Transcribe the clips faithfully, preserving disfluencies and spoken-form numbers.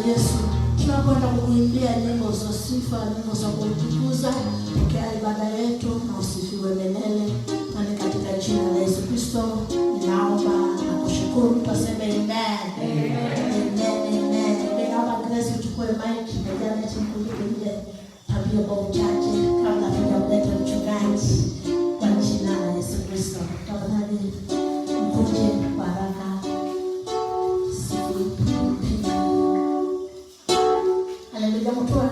Yesu, tunakwenda kukuimbia nyimbo za sifa, nyimbo za kutukuza. Pokea ibada yetu na usifiwe milele. Na ni katika jina la Yesu Kristo ninaomba na kushukuru. Tuseme amen. Amen, amen. Ninaomba Grace uchukue mic na Janet mkulike ile tabia kwa uchache kabla tujamleta mchungaji kwa jina la Yesu Kristo. Tafadhali mkuje kwa haraka. Haleluya, mtoa.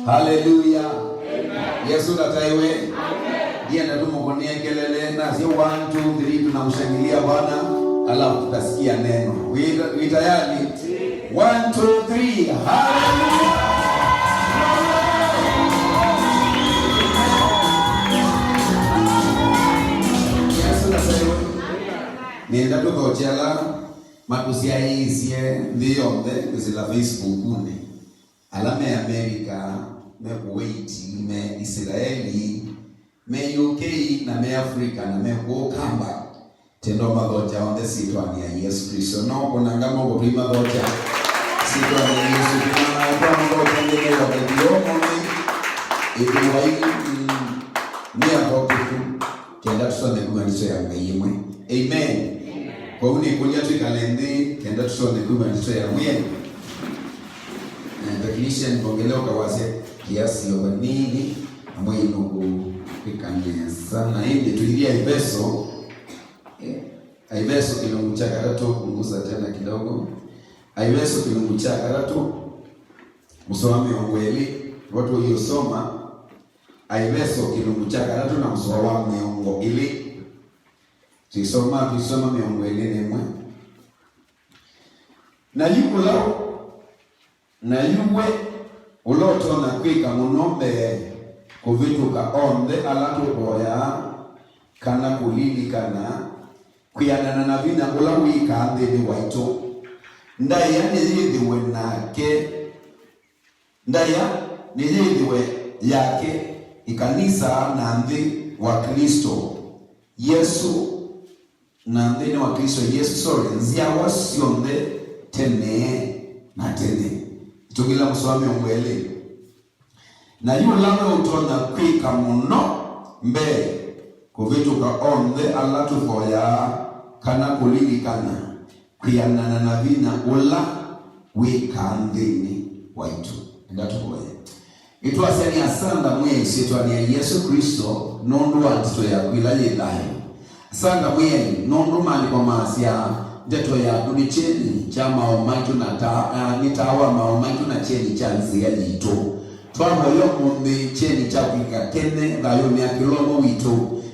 Haleluya. Amen. Yesu ndataiwe. Amen. Ndiye anatuma kuniengelele, nasi one, two, three, tunamshangilia Bwana, alafu tutasikia neno. Wi-, wi tayari? One, two, three. Haleluya. Yesu ndataiwe. Nenda tũthokye ala matũsyaĩĩsye nthĩ yonthe kwĩsĩla Facebook-unĩ. Ala me America, me Kuwait, me Isilaeli, me U K, na me Africa, na me kũũ Kamba. Tendo mathokya onthe syĩtwanĩ ya Yesu Kristo. No kũnanga moko tũimathokya syĩtwanĩ ya Yesu Kristo. Na twathokya nthĩ ya ũmũnthĩ. Ĩthĩwai, mm, nĩ atho Tũsome kuma ndeto ya Ngai ĩmwe. Amen. Kwoou nĩkũlya twĩkale nthĩ kenda tũsome kuma ndeto ya Mwĩai. Eh, technician, mbongele ũkawasya kiasi o vanini, na Mwĩai nũkũkwĩka nesa. Na ĩndĩ tũithi Aeveso, eh, Aeveso kĩlungu kya katatũ, punguza tena kidogo. Aeveso kĩlungu kya katatũ, mũsoa wa mĩongo ĩlĩ, watu waiosoma. Aeveso kĩlungu kya katatũ na mũsoa wa mĩongo ĩlĩ. Tũisoma, tũisoma mĩongo ĩlĩ na ĩmwe. Na yu ũla, na yu we ũla ũtonya kwĩka mũno mbee kũvĩtũka onthe ala tũvoyaa, kana kũlilikana, kwĩanana na vinya ũla wĩkaa nthĩnĩ waitũ, ndaĩa nĩyĩthĩwe nake, ndaĩa nĩyĩthĩwe yake ĩkanisa na nthĩ wa Klĩsto Yesũ, na nthĩnĩ wa Klĩsto Yesũ, sorry, nzyawa syonthe tene na tene. Itũngĩla mũsoa mĩongo ĩlĩ. Na yu ũla we ũtonya kwĩka mũno mbee kũvĩtũka onthe ala tũvoyaa, kana kũlilikana, kwĩanana na vinya ũla wĩkaa nthĩnĩ waitũ. Enda tũvoye. Nĩtwasya nĩ asanda Mwĩai syĩtwanĩ ya Yesũ Klĩsto nũndũ wa ndeto yaku ĩla yĩ thayũ. Asanda Mwĩai nũndũ maandĩko maasya, ndeto yaku nĩ kyeni kya maaũ maitũ na taa, ah, nĩ taa wa maaũ maitũ na kyeni kya nzĩa yitũ. Twavoya ũmũnthĩ kyeni kyaku kĩkakene thayũnĩ ya kĩla ũmwe witũ,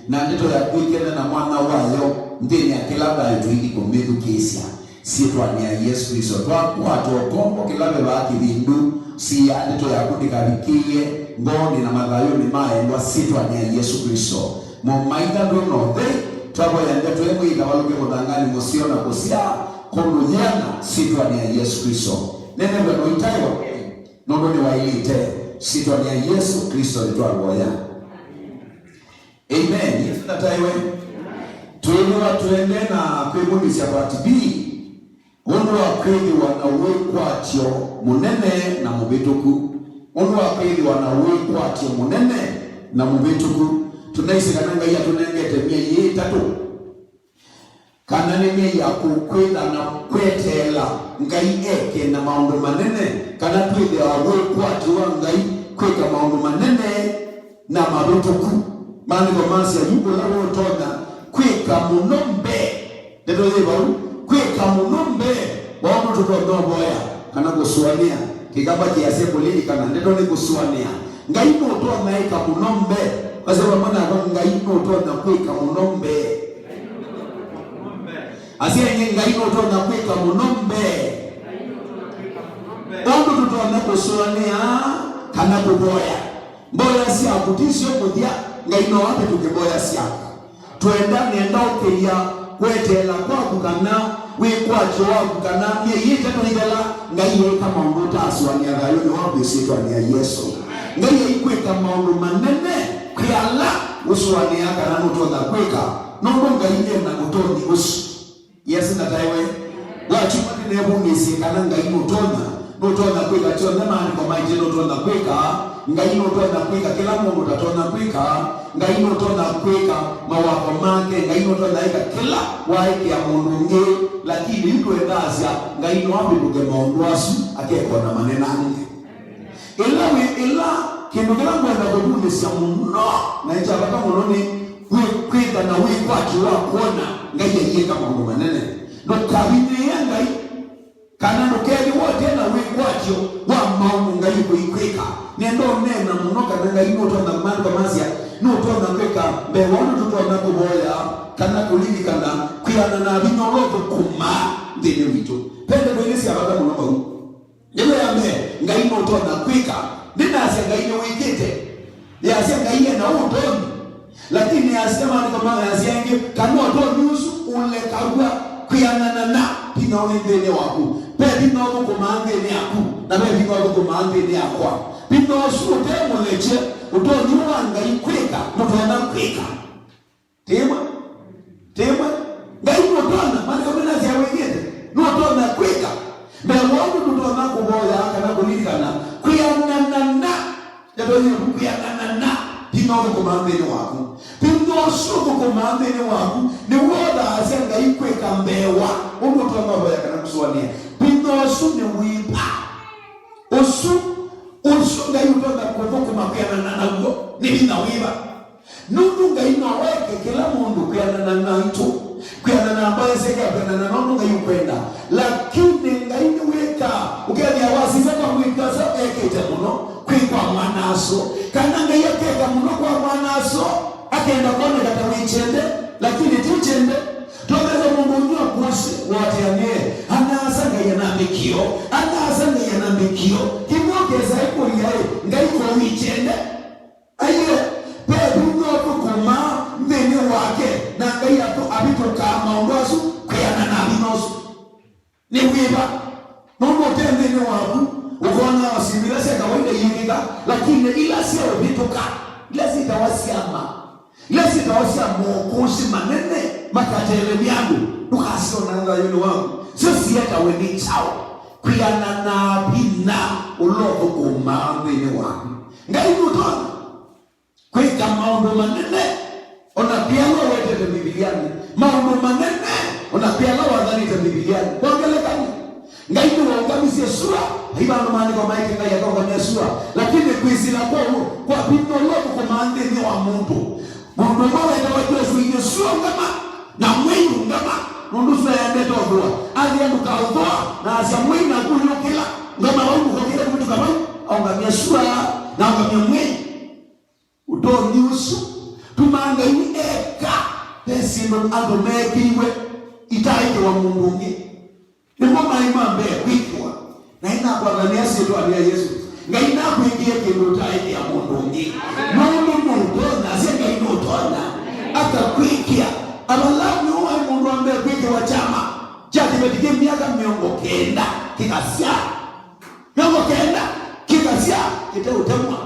na ndeto yaku ĩkene na mwana wayo nthĩnĩ ya kĩla thayũ tũithi kũmĩthukĩĩsya. Syĩtwanĩ ya Yesũ Klĩsto, twakwata ũkombo kĩla vevaa kĩvindu, siĩa ndeto yaku ndĩkavikĩĩe ngoonĩ na mathayũnĩ ma endwa syĩtwanĩ ya Yesũ Klĩsto. Mũmaitha ndwĩ na ũthei, twavoya ndeto ĩmwe ĩkavalũke mũthanganĩ mũseo na kũsyaa kũndũ yĩana syĩtwanĩ ya Yesũ Klĩsto. Nenevw'a na ũitaĩwa nũndũ nĩwaĩlĩte. Syĩtwanĩ ya Yesũ Klĩsto nĩtwavoya. Amen. Yesũ nataĩwe. Twĩthĩwa tũendee na kwĩvundĩsya part B, ũndũ wa kwĩthĩwa na wĩkwatyo mũnene na mũvĩtũku. Ũndũ wa kwĩthĩwa na wĩkwatyo mũnene na mũvĩtũku. Tũnaisye kana Ngai atũnengete myei ĩĩ ĩtatũ. Kana nĩ myei ya kũkwĩtha na kweteela Ngai eke na maũndũ manene, kana twĩthĩawa wĩkwatyo wa Ngai kwĩka maũndũ manene na mavĩtũku. Maandĩko masya, yu ũla ũtonya kwĩka mũno mbee. Ndeto yĩ vau, kwĩka mũno mbee wa ũndũ tũtonya ũvoya kana kũsũanĩa. Kĩkamba kĩasya kũlilikana, ndeto nĩ kũsũanĩa. Ngai nũtonya ĩka mũno mbee. Wasya vamwe nakwa, Ngai nũtonya kwĩka mũno mbee. Asya ĩngĩ, Ngai nũtonya kwĩka mũno mbee ũndũ tũtonya kũsũanĩa kana kũvoya. Mboya syaku ti syo mũthya, Ngai no avĩtũke mboya syaku. Twenda nenda ũkĩlya kweteela kwaku kana wĩkwatyo waku kana myei ĩtatũ ĩthela, Ngai eĩka maũndũ ũtaasũanĩa thayũnĩ waku ĩsyĩtwanĩ ya Yesũ. Ngai aikwĩka maũndũ manene kwĩ ala ũsũanĩaa kana nũtonya kwĩka, nũndũ Ngai e na ũtonyi ũsu. Yesũ nataĩwe. Wakyumwa nĩneevundĩsye kana Ngai nũtonya, nũtonya kwĩka kyonthe maandĩko maĩtye nũtonya kwĩka. Ngai nũtonya kwĩka kĩla mũndũ ũtatonya kwĩka. Ngai nũtonya kwĩka mawatho make. Ngai nũtonya ĩka kĩla waĩkĩa mũndũ ũngĩ. Lakini yu twendaasya Ngai no avĩtũke maũndũ asu akekona manenange. Ĩla wĩ, ĩla kĩndũ kĩla ngwenda kũvundĩsya mũno na nĩ kya vata mũno nĩ kwĩ-, kwĩka na wĩkwatyo wa kwona Ngai aiĩka maũndũ manene. Ndũkavinyĩĩa Ngai, kana ndũkethĩwa ũte na wĩkwatyo wa maũndũ Ngai ũkũikwĩka. Nenda ũneena mũno kana Ngai nũtonya, maandĩko masya, nũtonya kwĩka mbee wa ũndũ tũtonya kũvoya kana kũlilikana, kwĩana na vinya ũla ũthũkũmaa nthĩnĩ witũ. Ve ndeto ilĩ sya vata mũno vau. Ndeto ya mbee, Ngai nũtonya kwĩka. Ndĩnasya Ngai nĩwĩkĩte. Nĩasya Ngai e na ũtonyi. Lakini nĩasya maandĩko ma, nĩasya ĩngĩ, kana ũtonyi ũsu ũlekaw'a kwĩanana na vinya ũla nthĩnĩ waku. Ve vinya ũthũkũmaa nthĩnĩ yaku, na ve vinya ũthũkũmaa nthĩnĩ yakwa. Vinya ũsu ũte mũlekye, ũtonyi wa Ngai kwĩka, nũtonya kwĩka. Tĩmwe. Tĩmwe. Ngai nũtonya, maandĩko menasya wĩkĩte. Nũtonya kwĩka. Mbee wa ũndũ tũtonya kũvoya kana kũlilikana, kwĩanana na. Ndeto yĩu, kwĩanana na. Vinya ũthũkũmaa nthĩnĩ waku. Vinya ũsu ũthũkũmaa nthĩnĩ waku nĩw'o ũthaasya Ngai kwĩka mbee wa ũndũ ũtonya ũvoya kana kũsũanĩa. Vinya ũsu nĩ wĩva. Ũsu, ũsu Ngai ũtonya kũthũkũma kwĩanana naw'o nĩ vinya wĩva? Nũndũ Ngai no eke kĩla mũndũ kwĩanana naitũ, kwĩanana na mbaĩ syake, kwĩanana na ũndũ Ngai ũkwenda. Lakini Ngai nĩwĩkaa, ũkethĩa wasisya kwa mwĩĩtu-a-asa ekĩte mũno kwĩ kwa mwana-a-sũ, kana Ngai akeka mũno kwa mwana-a-sũ, akenda kwoneka ta wĩ kyende, lakini ti kyende. Twethĩwa mũndũ ũnywa kũsĩ waatĩanĩe, ana-a-asa Ngai anambĩkĩo, ana-a-asa Ngai anambĩkĩo. Kĩmwe ũkesa ĩkũlya ĩ, Ngai ko wĩ kyende? Aiee, ve vinya ũthũkũmaa nthĩnĩ wake, na Ngai atũ-, avĩtũkaa maũndũ asu kwĩanana na vinya ũsu. Nĩ wĩva? Nũndũ ũte nthĩnĩ waku, ũkona o syĩndũ ila sya kawaida iĩkĩka, lakini ila sya ũvĩtũka, ila syĩtawa syama, ila syĩtawa sya mokũsĩ manene makatelemya andũ, ndũkasyona thayũnĩ waku. Syo sietawe nĩ kyaũ? Kwĩanana na vinya ũla ũthũkũmaa nthĩnĩ waku. Ngai nũtonya kwĩka maũndũ manene, o na kwĩ ala ũwetete Mbivilianĩ, maũndũ manene, o na kwĩ ala wathanĩte Mbivilianĩ. Kwa ngelekany'o, Ngai nĩwaũngamisye sua, vai vandũ maandĩko maĩtye Ngai akaũngamya sua, lakini kwĩsĩla kwa ũu, kwa vinya ũla ũthũkũmaa nthĩnĩ wa mũndũ, mũndũ ũmwe wetawa Joshua ailye sua ũngama, na mwei ũngama, nũndũ sua yaendete ũthũa. Athĩa ndũkaũthũa, na asya mwei naku ũyũkĩla, ngama vau ndũkokĩle kũvĩtũka vau, aũngamya sua, na aũngamya mwei. Ũtonyi ũsu tumaa Ngai eka ve syĩndũ andũ meekĩiwe itaaĩkĩwa mũndũ ũngĩ. Nĩmo maĩ ma mbee kwĩkĩwa. Na ĩnakwathanĩa syĩtwanĩ ya Yesũ, Ngai nakwĩkĩe kĩndũ ũtaaĩkĩa mũndũ ũngĩ. Nũndũ nũtonya, asya Ngai nũtonya akakwĩkĩa. Avalaamu nĩwe waĩ mũndũ wa mbee kwĩkĩwa kyama kya kĩveti kĩ myaka mĩongo kenda kĩkasya. Mĩongo kenda kĩkasya kĩteũtemwa.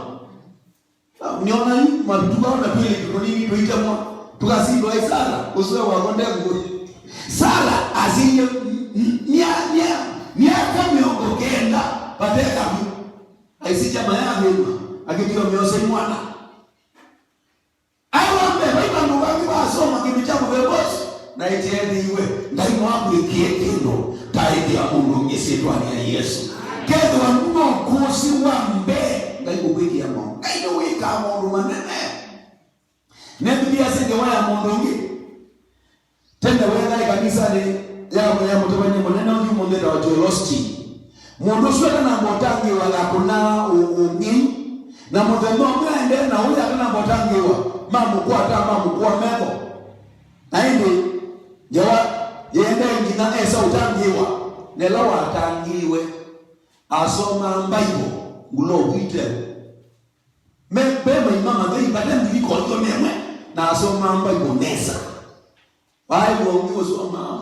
Nĩona yu mavĩtũka ona twĩlĩtu tũnini tũitemwa, tũkasindwa ĩ Sara, ũsũe wakwa nde ngũĩ. Sara asyaiwe m-, m-, mya-, mya-, myaka mĩongo kenda vate kavyũ. Aisĩ kyama ya mĩma, akĩtw'a mĩosa mwana. Aĩ wa mbee, vai vandũ vangĩ vasoma kĩndũ kya mũthemba ũsu, na ĩteethĩiwe, Ngai no akwĩkĩe kĩndũ ũtaaĩkĩa mũndũ ũngĩ syĩtwanĩ ya Yesũ. Kethĩwa nũkũsĩ wa mbee, Ngai kũkwĩkĩa maũndũ. Ngai nĩwĩkaa maũndũ manene. Nĩthuthĩasya ngewa ya mũndũ ũngĩ. Tene weethaa ĩkanisanĩ ya, ya mũtavany'a mũnene ũngĩ ũmũnthĩ etawa Joel Osteen. Mũndũ ũsu atanamba ũtangĩĩwa akũnaa ũ-, ũng'ei, na mũthenya ũmwe aendee na ũya atanamba ũtangĩĩwa, mamũkwata, mamũkũa metho. Na ĩndĩ ngewa yĩendee nginya esa ũtangĩĩwa, na ĩla watangĩĩwe, asomaa Mbaĩvo ngulũvu ite. Me, ve maima mathei, vate mbilikoli o na ĩmwe, na asomaa Mbaĩvo nesa. Waaĩlwa ũngĩ ũsomaa.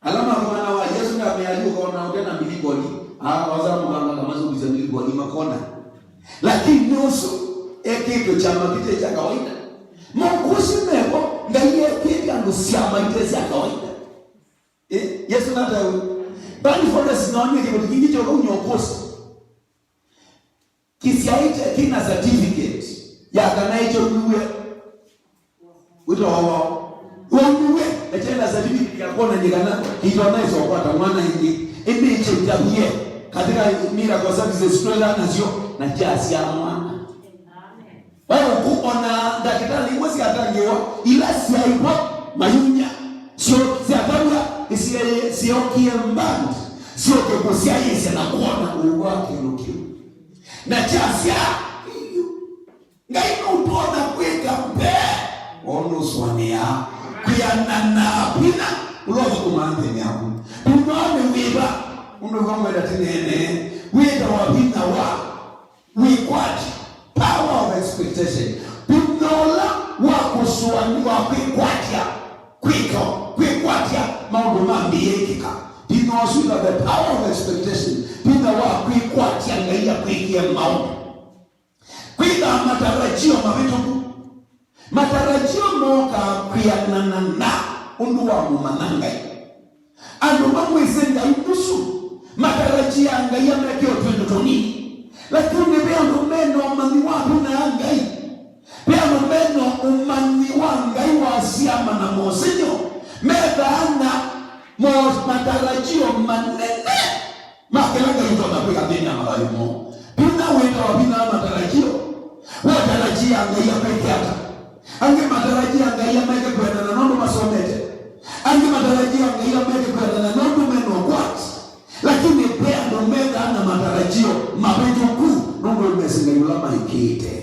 Ala makomana wa Yesũ ndamea alyũka ona ũte na mbilikoli, a-, osa mũkanga kamasũkisya mbilikoli makona. Lakini nĩ ũsu ekĩtwe kyama kĩte kya kawaida. Maũkũsĩ mevo, Ngai ekĩte andũ syama ite sya kawaida. Eh, Yesũ natawe. Blindfolded sinaonie kĩveti kĩngĩ kyoka ũnyokosi. Kĩsyaĩte kĩna certificate ya kana ĩkyaumĩw'e wĩtawa wao. Waumĩw'e na kyaĩ na certificate ya kwonany'a kana kĩitonya ĩsa ũkwata mwana ĩngĩ. Ĩndĩ ĩkyaitavie katika miracle services twĩla nasyo na kyasyaa mwana. Vaũkũ ona ndakĩtalĩ imwe syatangĩĩwa, ila syaĩ vo mayumya, syo-, syatavw'a, nĩsyeeie syookie mbandi, syũke kũsyaĩĩsya na kwona ũw'o wa kĩndũ kĩu. Na kyasya, Ngai nũtonya kwĩka mbee wa ũndũ ũsũanĩaa, kwĩanana na vinya ũla ũthũkũmaa nthĩnĩ yaku. Vinya nĩ wĩva? Ũndũ ũmwe ngwenda tũneene, wĩtawa vinya wa wĩkwatyo, power of expectation. Vinya ũla wa kũsũanĩa, wa kwĩkwatya kwĩko, kwĩkwatya maũndũ mambĩĩe ĩkĩka. Vinya ũsu wĩtawa the power of expectation. Vinya wa kwĩkwatya Ngai akwĩkĩe maũndũ. Kwĩthaa matarajio mavĩtũku. Matarajio mookaa kwĩanana na ũndũ wa mũmanya Ngai. Andũ mamwĩsĩ Ngai nũsu, matarajia Ngai amekĩe o twĩndũ tũnini. Lakini ve andũ me na ũmanyi wa vinya wa Ngai, mũsengy'o, methaa na mo-, matarajio manene ma kĩla Ngai ũtonya kwĩka nthĩnĩ ya mathayũ moo. Vinya wĩtawa vinya wa matarajio, watarajia Ngai akwĩke ata? Angĩ matarajia Ngai ameke kwĩanana na ũndũ masomete. Angĩ matarajia Ngai ameke kwĩanana na ũndũ mena ũkwati. Lakini ve andũ methaa na matarajio mavĩtũku nũndũ nĩmesĩ Ngai ũla maĩkĩĩte.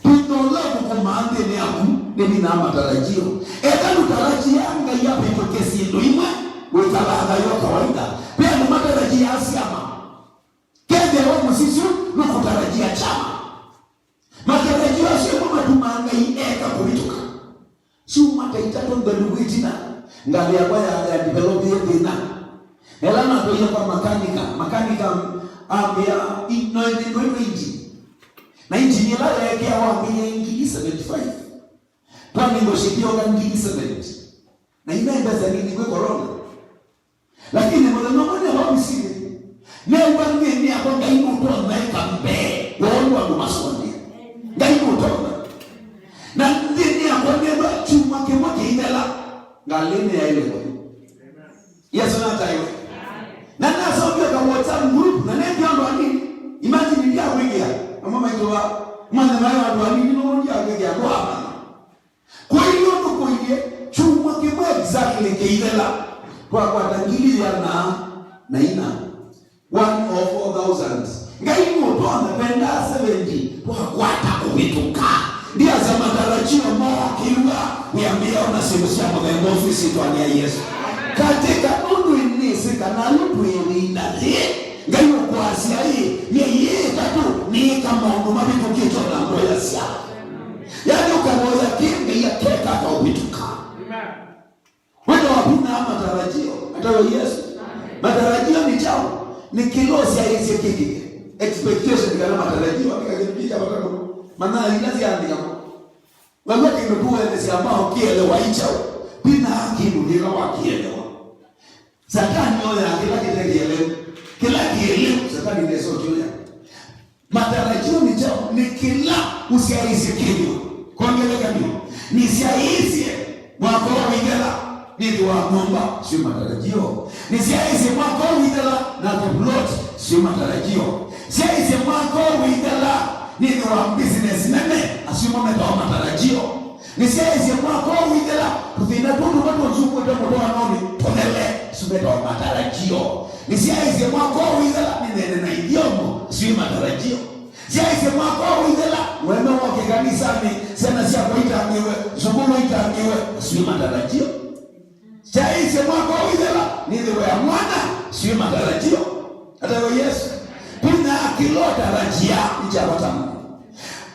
Vinya ũla ũthũkũmaa nthĩnĩ yaku nĩ vinya wa matarajio. Ethĩwa ndũtarajia Ngai avĩtũke syĩndũ imwe, wĩkalaa thayũ wa kawaida. Ve andũ matarajia syama. Kethĩwa we mũsisyu nũkũtarajia kyama. Matarajio asu nĩmo matumaa Ngai eka kũvĩtũka. Syumwa ta itatũ nthelu ĩtina, ngalĩ yakwa ya, ya developie thĩna. Ela natwaie kwa makanika, makanika ambĩa, "I-, no, no, no engine." Na engine ĩla yeekĩa wambĩie ngili seventy-five. Twani ngũshithioka ngili seventy. Na ina mbesa nini kwĩ corona. Lakini mũthenya ũmwe nĩ ovisinĩ, neew'a nthĩnĩ yakwa Ngai nũtonya eka mbee wa ũndũ andũ masũanĩa. Ngai nũtonya. Na nthĩnĩ yakwa neew'a kyumwa kĩmwe kĩithela, ngalĩ nĩyaĩle kũthi. Yesũ nataĩwe. Na nasokie ka WhatsApp group, na nethĩa andũ anini. Imagine ndyakwĩkĩa, amwe maitũ va, manya mayo andũ anini, nũndũ ndyakwĩkĩa, andũ amanya. Kũilyĩ ũndũ kũilyĩ, kyumwa kĩmwe exactly kĩithela, twakwata ngili ĩana na ina. One or four thousand. Ngai nũtonya, twendaa seventy, twakwata kũvĩtũka. Ndiasa matarajio mookĩw'a, wĩambĩa ona syĩndũ sya mũthemba ũsu ĩsyĩtwanĩ ya Yesũ. Katika nũndũ nĩsĩ kana alu twĩ ĩvinda yĩĩ, Ngai ũkwasya ĩ, myei ĩĩ ĩtatũ nĩĩka maũndũ mavĩtũkĩte ona mboya syakwa. Yaani ũkavoya kĩ Ngai akeka akaũvĩtũka. Amen. Wĩtawa vinya wa matarajio, atawe Yesũ. Matarajio nĩ kyaũ? Nĩ kĩla ũsyaĩĩsye kĩkĩke. Expectation kana matarajio nĩ kĩndũ kĩ kya vata mũno. Manaa ila syaandĩkwa. Waw'a kĩndũ tũwethesya ambao kĩelewa ĩ kyaũ? Vinya wa kĩndũ nĩla wakĩelewa. Satani oyaa kĩla kĩte kĩelewa. Kĩla kĩelewa, Satani ndesa ũkĩoya. Matarajio nĩ kyaũ? Nĩ kĩla ũsyaĩĩsye kĩthĩwa. Kwa ngelekany'o, nĩsyaĩĩsye mwaka ũũ wĩthela nĩthĩwa nyũmba, sio matarajio. Nĩsyaĩĩsye mwaka ũũ wĩthela nate plot, sio matarajio. Syaĩĩsye mwaka ũũ wĩthela nĩthĩwa business nene, asu mo metawa matarajio. Nĩsyaĩĩsye mwaka ũũ wĩthela, tũthĩna tũtũ tũmwe tũnzumbũĩte mũtwaanonĩ tũthele, asu metawa matarajio. Nĩsyaĩĩsye mwaka ũũ wĩthela, nĩneene na ithyomo, asu nĩ matarajio. Syaĩĩsye mwaka ũũ wĩthela, ũeme woke kanisanĩ, syana syakwa itangĩĩwe, sukulu itangĩĩwe, asu nĩ matarajio. Syaĩĩsye mwaka ũũ wĩthela, nĩthĩwe ya mwana, asu nĩ matarajio. Atawe Yesũ. Vinya kĩla ũtarajia nĩ kya vata mũno.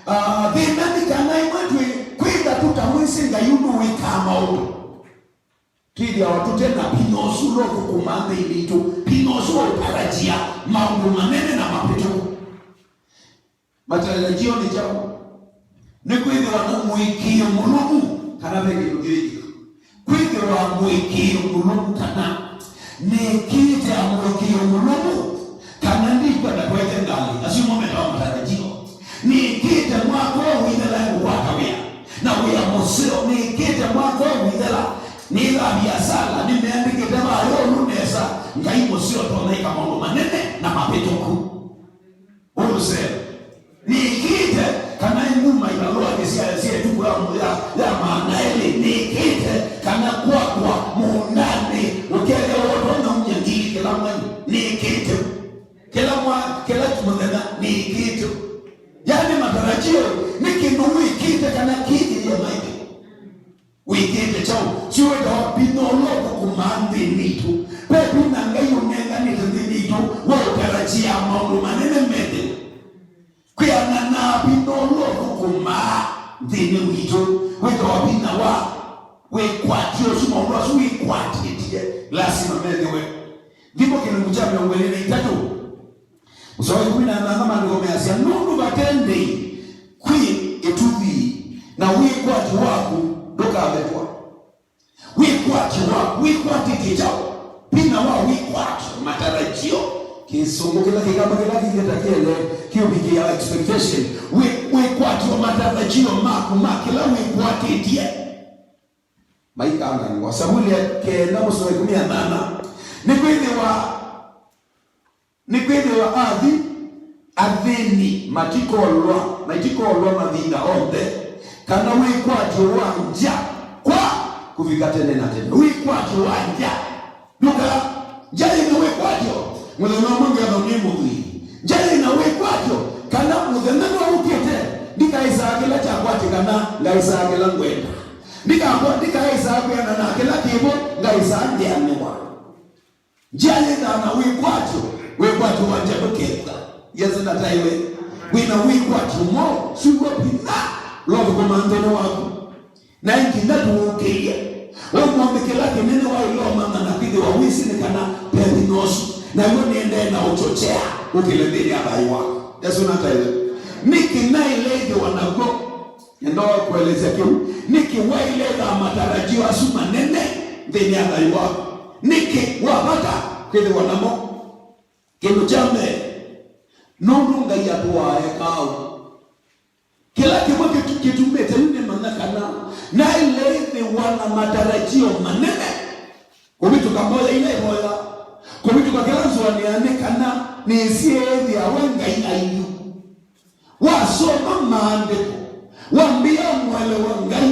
Ah, thĩna nĩ kana imwe twĩ kwĩtha tũtamwĩsĩ Ngai ũndũ wĩkaa maũndũ. Twĩthĩawa tũte na vinya ũsu ũla ũthũkũmaa nthĩnĩ itũ, vinya ũsu wa ũtarajia maũndũ manene na mavĩtũku. Matarajio nĩ kyaũ? Nĩ kwĩthĩwa na mũĩkĩĩo mũlũmu kana ve kĩndũ kĩĩkĩka. Kwĩthĩwa mũĩkĩĩo mũlũmu kana nĩkĩte mũĩkĩĩo mũlũmu kana ndikwenda kwete ngalĩ, asu mo metawa matarajio. Nĩkĩte mwaka ũũ wĩthela ngũkwata wĩa na wĩa mũseo. Nĩkĩte mwaka ũũ wĩthela nĩtha viasala, nĩmeandĩkĩte vayolu nesa. Ngai mũseo tonaika maũndũ manene na mavĩtũku. Ũlũseo. Nĩkĩte kana nguma ivalũanĩ sya, sya ĩtukũ ya, ya, ya maana elĩ. Nĩkĩte kana kwakwa mũũndanĩ ũkethĩa ũtonya umya ngili kĩla mwei. Nĩkĩte kĩla mwa, kĩla mũthenya. Nĩkĩte. Yaani matarajio nĩ kĩndũ wĩkĩte kana kĩthĩie maitho. Wĩkĩte kyaũ? Syo wĩtawa vinya ũla ũthũkũmaa nthĩnĩ itũ. Ve vinya Ngai ũnenganĩte nthĩnĩ itũ wa ũtarajia maũndũ manene methĩwe. Kwĩanana na vinya ũla ũthũkũmaa nthĩnĩ witũ, wĩtawa vinya wa wĩkwatyo ũsu, maũndũ asu wĩkwatĩtye, lasima methĩwe. Nthimo kĩlungu kya mĩongo ĩlĩ na itatũ. Mũsoa wa ĩkũmi na nyanya, maandĩko measya, "Nũndũ vate ndĩi kwĩ ĩtuvi, na wĩkwatyo waku ndũkavetwa." Wĩkwatyo waku, wĩkwatĩtye kyaũ? Vinya wa wĩkwatyo, matarajio. Kĩsũngũ kĩla kĩkamba kĩla kĩngĩ ta kĩele kĩũvikĩaa expectation. Wĩ-, wĩkwatyo, matarajio maku ma kĩla wĩkwatĩtye. Maikanganwa. Savuli ya kenda mũsoa ĩkũmi na nana. Nĩkwĩthĩwa, nĩkwĩthĩwa athi, athĩni matikolwa, matikolwa mavinda onthe, kana wĩkwatyo wa ngya kwa kũvika tene na tene. Wĩkwatyo wa ngya. Ndũka, ngya yĩna wĩkwatyo, mũthenya ũmwe ngetha nĩ mũthwii. Ngya yĩna wĩkwatyo, kana mũthenya nũũkĩte, ndikaĩsaa kĩla kyakwatĩkana, ngaĩsaa kĩla ngwenda. Ndikakwa-, ndikaĩsaa kwĩanana na kĩla kĩvo, ngaĩsaa ndĩanĩwa. Ngya yĩthaa na wĩkwatyo, wĩkwatyo wa ngya ndũkethwa. Yesũ nataĩwe. Wĩna wĩkwatyo mwaũ, siw'a vinya ũla ũthũkũmaa nthĩnĩ waku. Na nginya tũũkĩlye. Ũmũnthĩ kĩla kĩnene waĩle ũmanya na kwĩthĩwa wĩsĩ nĩ kana ve vinya ũsu, naw'o nĩendee na ũchochea ũkĩle nthĩnĩ ya thayũ waku. Yesũ nataĩwe. Nĩkĩ naĩle ĩthĩwa naw'o? Nenda kũelesya kĩu. Nĩkĩ waĩle ĩthaa matarajio asu manene nthĩnĩ ya thayũ waku? Nĩkĩ wa vata kwĩthĩwa namo? Kĩndũ kya mbee, nũndũ Ngai atũaa ekaũ. Kĩla kĩmwe kĩtu-, kĩtumĩte yu nĩmanya kana naĩle ĩthĩwa na matarajio manene kũvĩtũka mboya ila ĩvoya, kũvĩtũka kĩla nzũanĩaa nĩ kana nĩsyĩthĩawe Ngai aiu. Wasoma maandĩko, wambĩĩa ũmũelewa Ngai,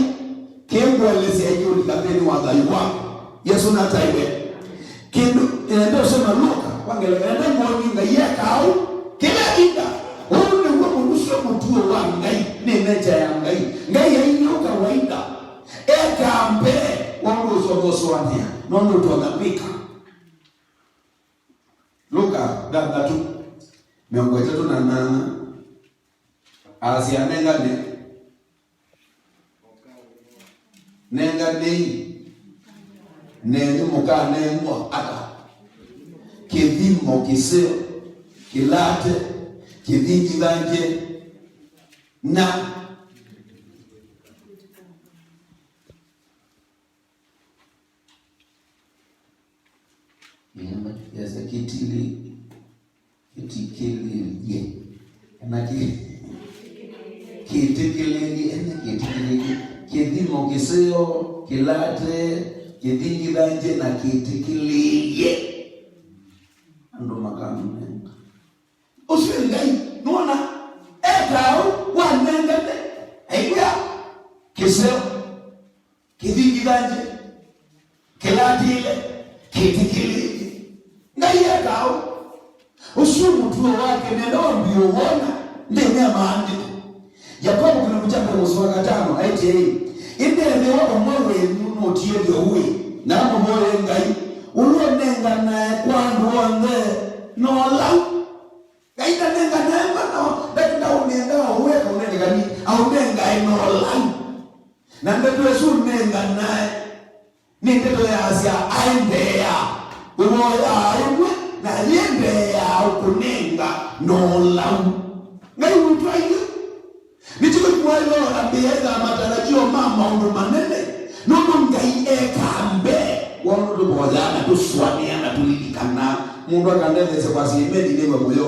kĩngũelesya ĩkĩũlika nthĩnĩ wa thayũ waku. Yesũ nataĩwe. Kĩndũ, enda ũsoma Luka, kwa ngelekany'o, enda mwoni Ngai ekaũ kĩla ĩvinda. Ũu nĩw'o mũnusyo mũtuo wa Ngai, nĩ nature ya Ngai. Ngai ainyĩ ũka kawaida. Ekaa mbee wa ũndũ ũsoma ũsũanĩa, nũndũ ũtonya kwĩka. Luka thanthatũ, mĩongo ĩtatũ na nana, asya, nengane, nenganei, nenyu mũkanengwa ata? Kĩthimo kĩseo, kĩlate, kĩthingithangye, na Ĩĩ, matukiasya kĩtili-, kĩtikĩlĩlye. Kana kĩ-, kĩtĩkĩlĩlye, ene kĩtĩkĩlĩlye. Kĩthimo kĩseo, kĩlate, kĩthingithangye na kĩtĩkĩlĩlye. Andũ makamũnenga. Ũsu nĩ Ngai, nũona, ekaũ wanengane, aikwĩa kĩseo. Kĩthingithangye, kĩlatĩle, kĩtĩkĩlĩlye. Ngai ekaũ? Ũsu mũtuo wake nenda wambie ũwona nthĩnĩ ya maandĩko. Yakovo kĩlungu kya mbee mũsoa wa katano aĩtye, ĩndĩ ethĩwa ũmwe wenyu nũtiĩlye ũĩ, na amũvoye Ngai, ũla ũnenganae kwa andũ onthe, no lau. Ngai ndanenganae mana, nda-, ndaũnengaa ũwe kaũnengani, aũnengae no lau. Na ndeto ĩsu ũnenganae nĩ ndeto yaasya aendeea. Ũvoyaa ĩmwe, na yĩendeea ũkũnenga no lau. Ngai witũ aiũ. Nĩkyo kĩtumi waĩle ũtambĩĩa ĩtha matarajio ma maũndũ manene, nũndũ Ngai ekaa mbee wa ũndũ tũvoyaa na tũsũanĩa na tũlilikanaa. Mũndũ akandetheesya kwasya amen nĩw'e mũyo.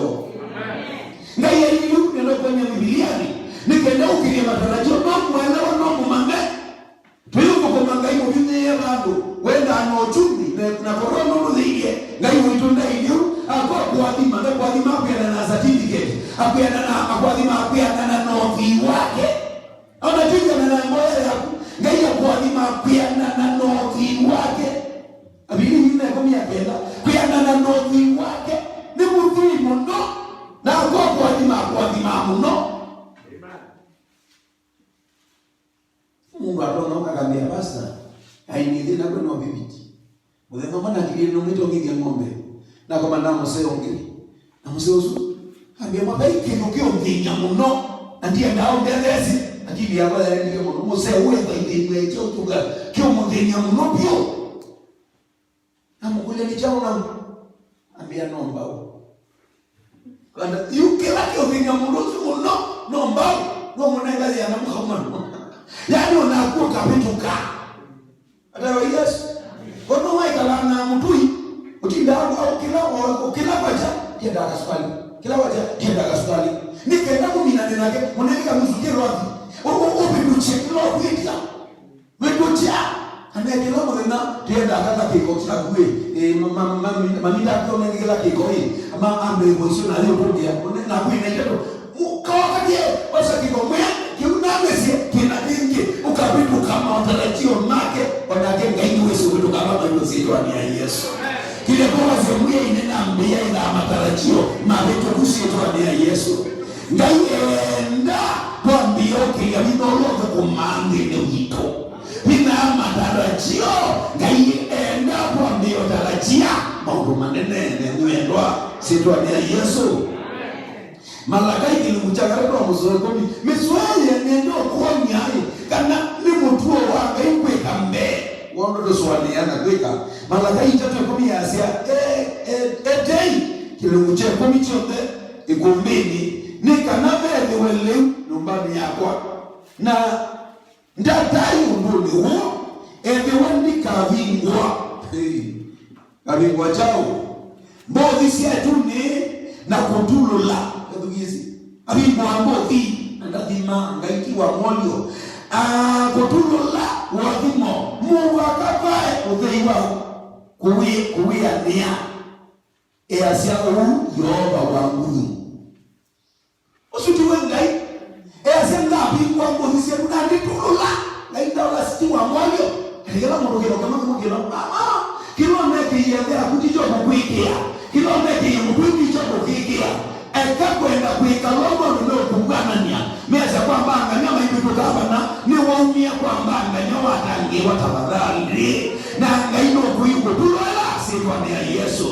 Ngai aiũ nĩndokwany'a Mbivilianĩ, nĩ kenda ũkĩlye matarajio ma kũelewa no mũmanye. Tũyũthũkũma Ngai mũvinyĩĩe vandũ, wendaa na ũkyumi, na, na kũtwa nũndũ thĩinĩ, Ngai witũ ndailye ũu, akwa kũathima, ndakũathima kwĩanana na certificate, akwĩanana, akũathima kwĩanana na ũthwii wake. Ona ti kwĩanana na mboya yaku, Ngai akũathima kwĩanana na ũthwii wake. Avilili nĩ ĩkũmi na kenda, kwĩanana na ũthwii wake, nĩ mũthwii mũno, na akwa kũathima, akũathima mũno. Mũndũ atonya ũkakambĩa, "Pastor, aĩ nĩ thĩna kwĩ no viviti." Mũthenya ũmwe nakilile nũmĩte ũngĩthya ng'ombe. Nakoma na mũsee ũngĩ. Na mũsee ũsu ambĩa, "Mwa, vai kĩndũ kĩũnthĩny'a mũno. Na ndiendaa ũndetheesye." Akili yakwa yaendie mũno. Mũsee ũyũ ethwa ithĩnw'e kyo kĩũka kĩũmũthĩny'a mũno vyũ. Namũkũlya, "Nĩ kyaũ nau?" Ambĩa, "No mbaũ." Kana, yu kĩla kĩũthĩny'a mũndũ ũsu mũno, no mbaũ, no mũnenga yĩana mũkaumana. Yaani, onaku ũkavĩtũka. Atawa Yesu. Kono waikala na mũtũi, ũtindaa ũkĩla, ũkĩla kwacha, ndiendaa kasukali. Kĩla kwacha, ndiendaa kasukali. Nĩ kenda kũminane nake, mũnenge kanusu kĩlwathi. Ũ-, ũ-, ũvĩtũkye kĩla ũkwĩtya. Wĩtũkya, kana Kĩla mũthenya, tĩendaa kala kĩko kyaku ĩ, ĩ, ma-, ma-, ma-, maminda akwĩonene kĩla kĩko ĩ, ma ambe ĩvo isu na yũtũngĩa, naku ĩna itatũ. Mũkaokatie, osa kĩko mwĩa, kĩu namesye, kĩna kĩngĩ, ũkavĩtũka matarajio make, onake Ngai nĩwĩsĩ ũvĩtũka ala maitũ syĩtwanĩ ya Yesũ. Kĩlya kwasya mwĩaine nambĩĩa ĩthaa matarajio mavĩtũku syĩtwanĩ ya Yesũ. Ngai eenda twambĩĩa ũkĩlya vinya ũla ũthũkũmaa nthĩnĩ witũ. Vinya ya matarajio, Ngai eenda twambĩĩa ũtarajia maũndũ manene, mwendwa, syĩtwanĩ ya Yesũ. Malakai kĩlungu kya katatũ wa mũsoa ĩkũmi, mĩsoa ĩĩ nĩenda ũkwony'a ĩ, kana nĩ mũtuo wa Ngai kwĩka mbee wa ũndũ tũsũanĩaa na kwĩka. Malakai itatũ ĩkũmi yasya, "E, e, etei kĩlungu kya ĩkũmi kyonthe ĩkũmbĩnĩ, nĩ kana vethĩwe lĩu nyũmbanĩ yakwa, na ndatai ũndũnĩ ũũ, ethĩwa ndikavingũa." Hey. Ngavingũa kyaũ? Mbũthi sya ĩtunĩ na kũtulũla. Ethukĩĩsye. Avingũa mbũthi na ndathima, Ngai ti wa mwolyo. Ah, kũtulũla ũathimo. Mũvaka vae ũthei wa kũwĩ-, kũwĩanĩa. Easya ũu Yeova wa nguthu. Ũsu tiwe Ngai. Easya, "Ngavingũa mbũthi syaku na nditulũla." Ngai ndaũla, "Ti wa mwolyo." Kĩla mũndũ kĩlo kĩmwe kĩmwe kĩlo. Aa, kĩla ũnekĩie nthĩ yaku ti kyo kũkwĩkĩa. Kĩla ũnekĩie mũtũi ti kyo kũkwĩkĩa. Eka kwenda kwĩka ũla maũndũ meũkũvuanany'a. Measya, "Kwa mbangany'a maivĩtũka vana, nĩwaumie kwa mbangany'a watangĩĩwa tafadhali." Na Ngai nũkũi kũtulũla syĩtwanĩ ya Yesũ.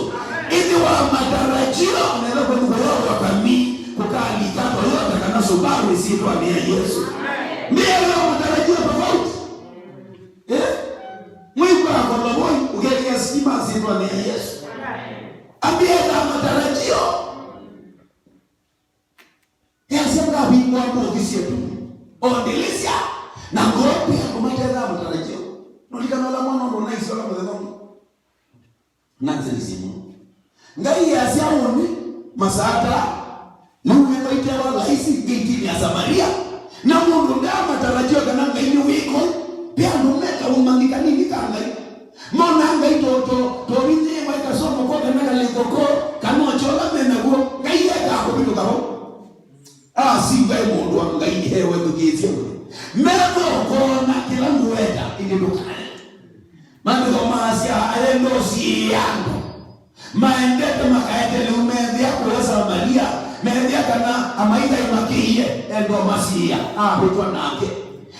Ĩthĩwa matarajio, nenda kwĩthukũya ũakami, kũkalika Toyota kana Subaru syĩtwanĩ ya Yesũ. Nĩ ĩthĩwa matarajio tofauti. Eh? Mwĩkwa akola woi, ũkethĩa sitima syĩtwanĩ ya Yesũ. Ambia ĩthaa matarajio. Easya, "Ngavingũa mbũthi syetu." O ndĩlĩsya, na ngoo pia kũmatetha matarajio. Nũlikana ũla mwana ũndũ naisyola mũthenya ũmwe. Nanzĩlisye mũno. Ngai easya ũnĩ, masaa ta, lĩu wĩko itewa laisi ngeitinĩ ya Samaria. Na mũndũ ndamatarajio kana Ngai nĩ wĩko, pe andũ meka ũmanyi kanini ka Ngai. Mona Ngai to, to, to vinyĩĩwa ĩkasomo ko kana kalĩko ko, kana ũkyola me naw'o, Ngai ekaa kũvĩtũka vo. Asi vai mũndũ wa Ngai ewe thukĩĩsye ũyũ. Metho ũkoona kĩla ngũweta, ĩndĩ ndũkae. Maandĩko maasya, aendoosie andũ. Maendete makaete lĩu meethĩa kũya Samaria, meethĩa kana amaithaĩ makĩie, endo masiĩa, avĩtwa nake.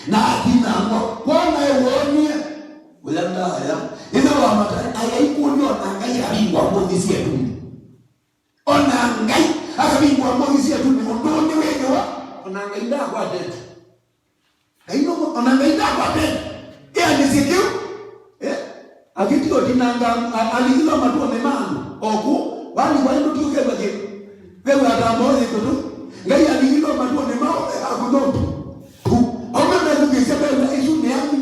Na akinangwa, kwona ewonie, ũya ndaya. Ĩthe wa matarajio, aya ikũlyo na Ngai avingwa mbũthi syetu. Ona Ngai akavingũa mbũthi syetu nĩ ũndũ nĩ wĩthĩwa. Ona Ngai ndakwatete. Ngai no, ona Ngai ndakwatete. Ĩanĩsye kĩu. Eh? Akĩtiga ũtinanga, a-, alingilwa matuonĩ ma andũ. Oku, wali wa ĩndũ tiũkethwa kĩndũ. Wewe atamba ũyĩ kũtũ. Ngai alingilwa matuonĩ ma ũme aku no tu. Tu. Aume methukĩĩsya mew'a, "Ĩsu nĩ ami.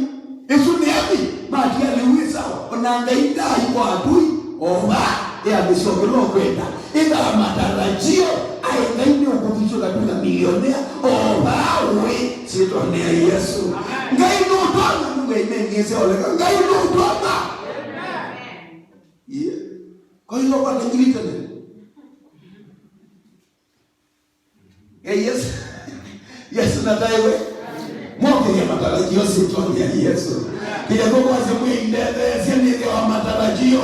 Ĩsu nĩ ami." Matia lĩu ĩ sawa. Ona Ngai ndaaĩ kwa atũi. O vaa, ĩambĩsya o kĩla ũkwenda. Ĩthaa matarajio, aĩ Ngai nĩ ũkũthusya ũkatw'ĩka milionea. O vaa ũĩ, syĩtwanĩ ya Yesũ. Ngai nũtonya, nũngaimengĩĩsya oleka. Ngai nũtonya. Iye. Koilo kwa tengili tene. Ngai Yesũ. Yesũ nataĩwe. Mwokĩlya matarajio syĩtwanĩ ya Yesũ. Kĩlya kũkwasya mwĩindetheesya nĩthĩwa matarajio.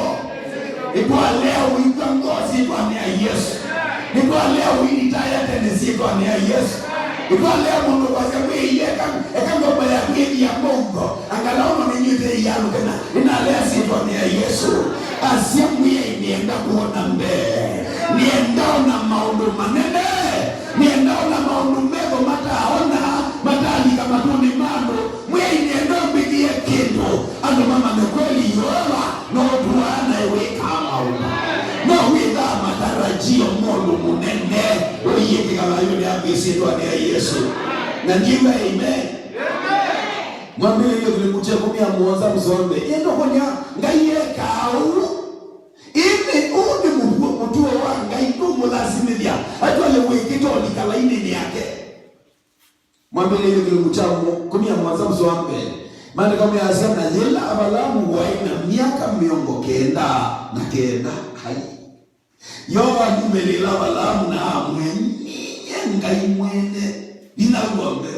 Nĩtwalea ũikw'a ngoo syĩtwanĩ ya Yesũ. Nĩtwalea ũilitaya tene syĩtwanĩ ya Yesũ. Nĩtwalea mũndũ kwasya mwĩie eka, eka ngombo yaku ĩthia mũuko. Angalau no nĩnyw'ĩte ĩyalũke na nĩnalea syĩtwanĩ ya Yesũ. Asya Mwĩai, nĩenda kwona mbee. Nĩenda ona maũndũ manene. Nĩenda ona maũndũ metho mataona, matalika matũnĩ ma andũ. Mwĩai, nĩenda ũmbĩkĩe kĩndũ. Andũ mamanye kweli Yeova no ũtũaa na wĩkaa maũndũ. No wĩthaa matarajio mũndũ mũnene. Ũiĩkĩka thayũnĩ ya kwĩsyĩtwanĩ ya Yesũ. Na ndiwa amen. Mwambĩlĩlyo kĩlungu kya ĩkũmi na mũonza mũsombe. Ĩndĩ ũkonya Ngai ekaa ũu. Ĩndĩ ũũ nĩ mũtuo, mũtuo wa Ngai ndũmũlasimĩthya atwale wĩkĩte ũlika lainĩnĩ yake. Mwambĩlĩlyo kĩlungu kya mũ-, ĩkũmi na mũonza mũsombe. Maandĩko measya, na yĩla Avalaamu waĩ na myaka mĩongo kenda na kenda, ai, Yeova aumĩlĩĩla Avalaamu na amwĩa, "Ninyie Ngai Mwene Vinya W'onthe."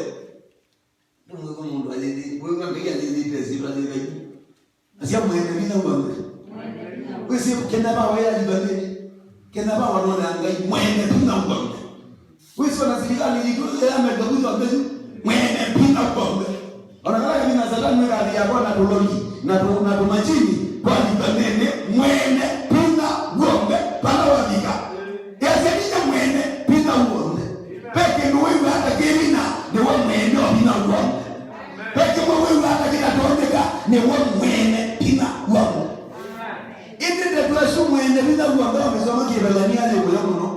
Ndũmwĩw'a mũndũ ayĩthĩ-, wĩw'a Ngai ayĩthĩte syĩtwa yĩtheu. Asya, "Mwene Vinya W'onthe." Wĩsĩ Kenya Power yalivaniwe? Kenya Power nona Ngai Mwene Vinya W'onthe. Wĩsĩ ona silikalĩ yitũ ya Amerika kwĩthwa mbeu Mwene Vinya W'onthe. Ona kala kavina Satani nĩkathi yakwa na tũloli, na tũ-, na tũmachini, twalika nene Mwene Vinya W'onthe, vala wavika. Easya, "Ninyie Mwene Vinya W'onthe." Ve kĩndũ wĩw'aa ta kĩ vinya, nĩwe Mwene o Vinya W'onthe. Ve kĩmwe wĩw'aa ta kĩtatonyeka, nĩwe Mwene Vinya W'onthe. Ĩndĩ ndeto ĩsu Mwene Vinya W'onthe wa mĩsomo Kĩevelania nĩ mũyo mũno.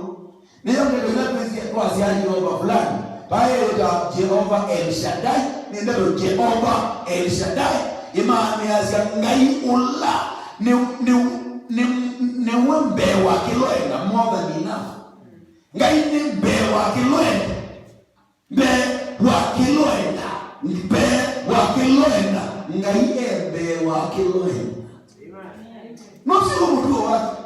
Nĩyo ndeto ĩla twĩsĩ twasya Yeova fulani. Vaĩ ĩta Jehovah El Shaddai, nĩ ndeto Jehovah El Shaddai ĩmaanĩasya Ngai ũla nĩ, nĩ, nĩ, nĩwe mbee wa kĩloenda, more than enough. Ngai nĩ mbee wa kĩloenda. Mbee wa kĩloenda. Mbee wa kĩloenda. Ngai e mbee wa kĩloenda. Nũsĩ mũtuo wake.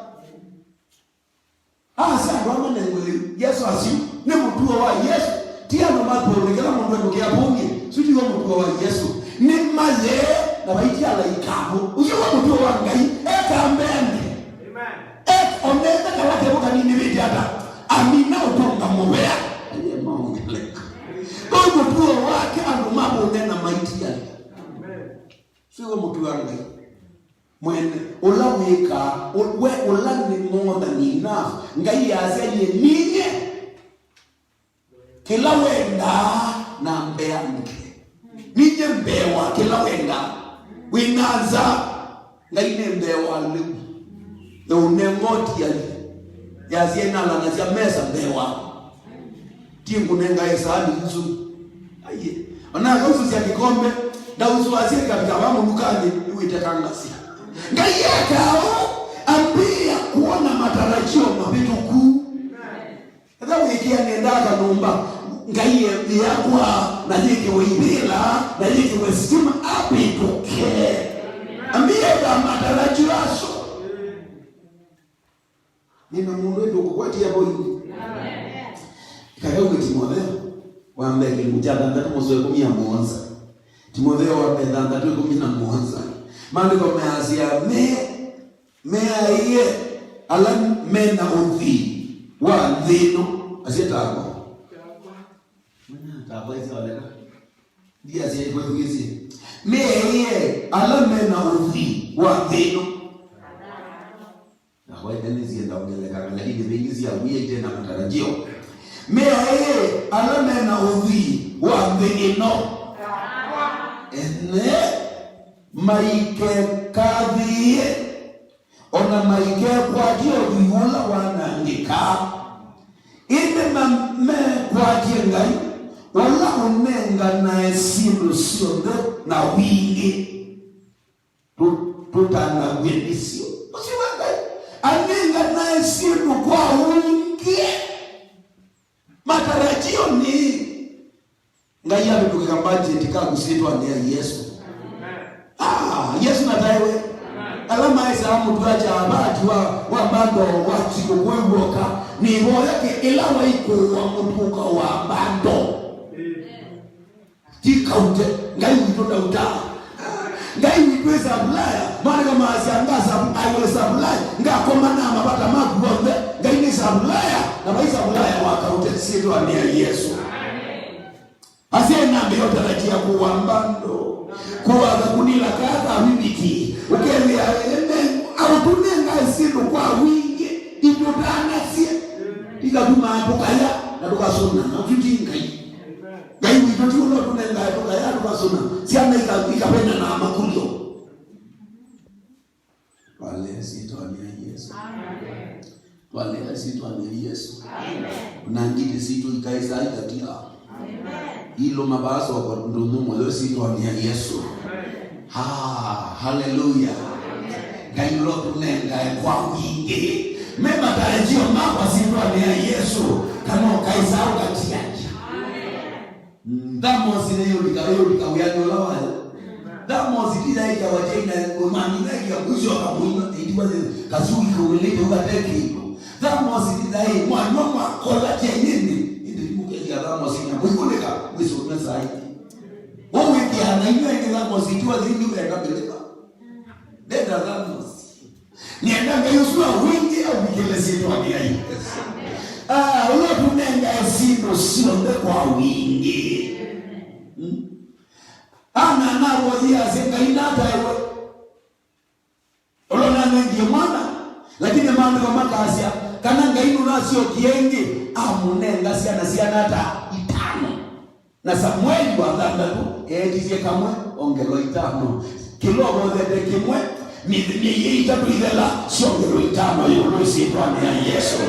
Asa andũ amwe nengwe lĩu, Yesũ asu nĩ mũtuo wa Yesũ. Ti andũ matũũnĩ, kĩla mũndũ ekũkĩa vũngĩ, su tiw'o mũtuo wa Yesũ. Nĩ mayee na vaitia alaika amo. Ũsu w'o mũtuo wa Ngai, eka mbeange. Amen. Ek-, onete kala kevo kanini vĩte ata, amina ũtũnga mũvea. Aye maongeleka. Kwa mũtuo wake andũ mavũne na maitia. Amen. Su w'o mũtuo wa Ngai. Mwene, ũla wĩkaa, ũ-, we ũla nĩ more than enough. Ngai yasya, "Ninyie ninyie kĩla wendaa na mbeange." Ninyie mbee wa kĩla wendaa. Wĩna nza, Ngai nĩ mbee wa lĩu. Eũnenga ũtiali. Yasya, "Nalanasya mesa mbee waku." Ti ngũnengae saani isu. Aiye. Ona akausũsya kĩkombe, ndausũasya ikavika va mũnukanĩ, nĩwĩtekangasya. Ngai ekaa ũu, ambĩĩa kuona matarajio mavĩtũku. Ethĩwa wĩkĩa nenda kanyũmba, Ngai e-, yakwa, na yĩkĩwe ivĩla, na yĩkĩwe sitima, avĩtũke. Ambĩĩa matarajio asu. Nĩna mũndũ ĩndĩ ũkũkwatia voinĩ. Ĩkavauwe Timotheo wa mbee kĩlungu kya thanthatũ mũsoa ĩkũmi na mũonza. Timotheo wa mbee thanthatũ ĩkũmi na mũonza. Maandĩko measya, me, meaĩe ala me na ũthwii wa nthĩ ĩno. Asya takwa. Mwana takwa ĩsyaoneka. Ndiasya ĩkwethukĩsye. Meaĩe ala me na ũthwii wa nthĩ ĩno. Na kwa ĩthe nĩsienda ongelekana, lakini vĩngĩ sya wia ite na matarajio. Meaĩe ala me na ũthwii wa nthĩ ĩno. Ene maikekathĩĩe, o na maikekwatye ũthwii ũla wanangĩkaa. Ĩndĩ ma-, mekwatye Ngai, ũla ũnenganae syĩndũ syonthe na wingĩ. Tũ-, tũtanaw'e nĩsyo. Ũsu wa Ngai anenganae syĩndũ kwa ũingĩ. Matarajio nĩ Ngai avĩtũkĩka mbajeti kaku syĩtwanĩ ya Yesũ. Ah, Yesũ nataĩwe. Ala maĩsaa mũtw'a kyaavati wa, wa mbando wa sikũkũ ĩw'oka, nĩvoya kĩ ĩla waikũũa mũtuka wa mbando. Ti kaute, Ngai witũ ndautaa. Ngai witũ ĩ supplier. Maandĩko maasya, "Nga sup-, I will supply." Ngakomana na mavata maku onthe. Ngai nĩ supplier, na vai supplier wa kaute syĩtwanĩ ya Yesũ. Asyai nambĩĩa ũtarajia kũũa mbando, kũũa kakunila kaa ka wiviti, ũkethĩa, amen, aũtũnengae syĩndũ kwa wingĩ, itũtanasye, ikatuma tũkaya na tũkasũna, na ũsu ti Ngai. Ngai witũ ti ũla ũtũnengae tũkaya tũkasũna, syana ika-, ikavenanaa makũlyo. Twalea syĩtwanĩ ya Yesũ. Amen. Twalea syĩtwanĩ ya Yesũ. Amen. Na ngitĩ sitũ ikaĩsaa ikatia. Amen. Ilũma vaa soko ndũmũ mũyo syĩtwanĩ ya Yesũ. Amen. Ha, haleluya. Amen. Ngai ũla ũtũnengae kwa wingĩ. Me matarajio makwa syĩtwanĩ ya Yesũ, kana ũkaĩsaa ũkatiangia. Amen. Ndamosi nĩyũlika, yũlika wĩanĩ ũla wayo. Thermos ti yaĩ kyawa kyaina, mami naĩkĩa mwisho akamwĩnywa, ĩtiwa kasui kaũmĩlĩte ũkate kĩndũ. Thermos ti yaĩ, mwanwa mwakola kyainĩnĩ, ĩndĩ mũkethĩa thermos ina, mũikũnĩka, mwĩsũnywa saa ingĩ. Ũwĩkĩa na inywa ĩngĩ thermos itiwa thĩinĩ ũkenda mĩlĩka. Ndenda thermos. Nĩenda Ngai ũsu wa wingĩ avikĩle syĩtwanĩ ya Yesũ. Ah, ũla ũtũnengae syĩndũ syonthe kwa wingĩ. Hmm? Ana navoyie asya, Ngai nataĩwe. Ũla nanengie mwana, lakini maandĩko makasya, kana Ngai nũnasyokie ĩngĩ, amũnenga syana syana ta itano. Na Samueli wa thanthatũ eetisye kamwe, ongelwa itano. Kĩla ũvothete kĩmwe, myei, myei ĩtatũ ĩthela, syongelwe itano ĩũlũ syĩtwanĩ ya Yesũ.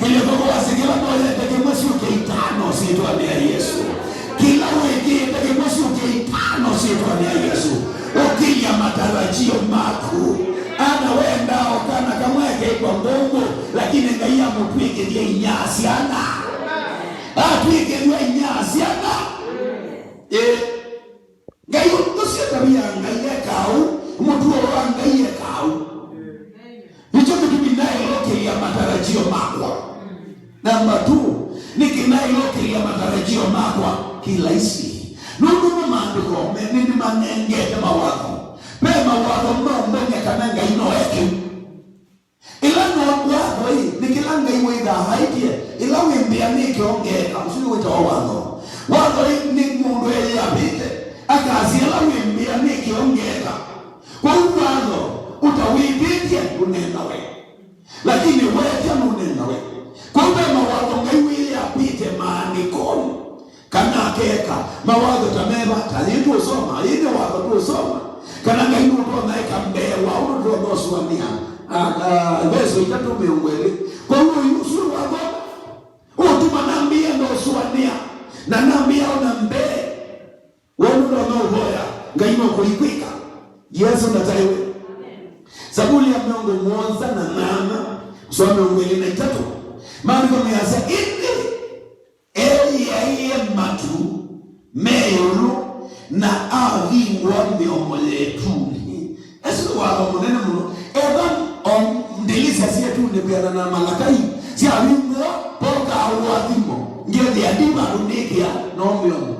Kĩlĩko kwasya kĩla ũvothete kĩmwe syũke itano syĩtwanĩ ya Yesũ. Kĩla wĩkĩĩte kĩmwe syũke itano syĩtwanĩ ya Yesũ. Ũkĩlya matarajio maku. Ana wendaa o kana kamwe akeĩtwa ngũngũ, lakini Ngai amũtw'ĩkĩthya inyia syana. Atw'ĩkĩthw'a inyia syana. Ĩ. Ngai ũcio tabia ya Ngai ekaa ũu, mũtuo wa Ngai ekaa ũu. Nĩkyo kĩtumi naĩlũkĩlya matarajio makwa. Namba two, nĩkĩ naĩlũkĩlya matarajio makwa kĩlaisi? Nũndũ nĩ maandĩko me nĩnĩmanengete mawatho. Ve mawatho maũmbony'a kana Ngai no eke. Ĩla no watho-ĩ, nĩ kĩla Ngai wĩthaa aĩtye, ĩla wĩmbĩa nĩkĩ ongeeka, ũsu nĩwĩtawa watho. Watho-ĩ, nĩ mũndũ eyĩavĩte, akasya ĩla wĩmbĩa nĩkĩ ongeeka. Kwoou watho ũtawĩvĩtye ndũnengawe, lakini weetya nũnengawe. Kwoou ve mawatho Ngai wĩyĩavĩte maandĩkonĩ. Kana akeeka mawatho ta meva, ta yĩĩ tũũsoma, yĩĩ nĩ watho tũũsoma. Kana Ngai nũtonya eka mbee wa ũndũ tũtonya ũsũanĩa. A, a, Veso itatũ mĩongo ĩlĩ. Kwoou ũyu ũsu nĩ watho ũtuma nambĩĩa ndoosũanĩa, na nambĩĩa ona mbee wa ũndũ ndonya ũvoya, Ngai no kũikwĩka. Yesũ nataĩwe. Savuli ya mĩongo mũonza na nyanya, sua mĩongo ĩlĩ na itatũ. Maandĩko measya, ĩndĩ eeyĩaĩe matu me ĩũlũ, na avingũa mĩomo ya ĩtunĩ. Asu nĩ watho mũnene mũno. Ethwa o ndĩlĩsya syĩ ĩtunĩ kwĩanana na Malakai syavingũa, vokaa ũathimo. Ngethĩa ndi vandũ nĩkĩa, no mĩomo.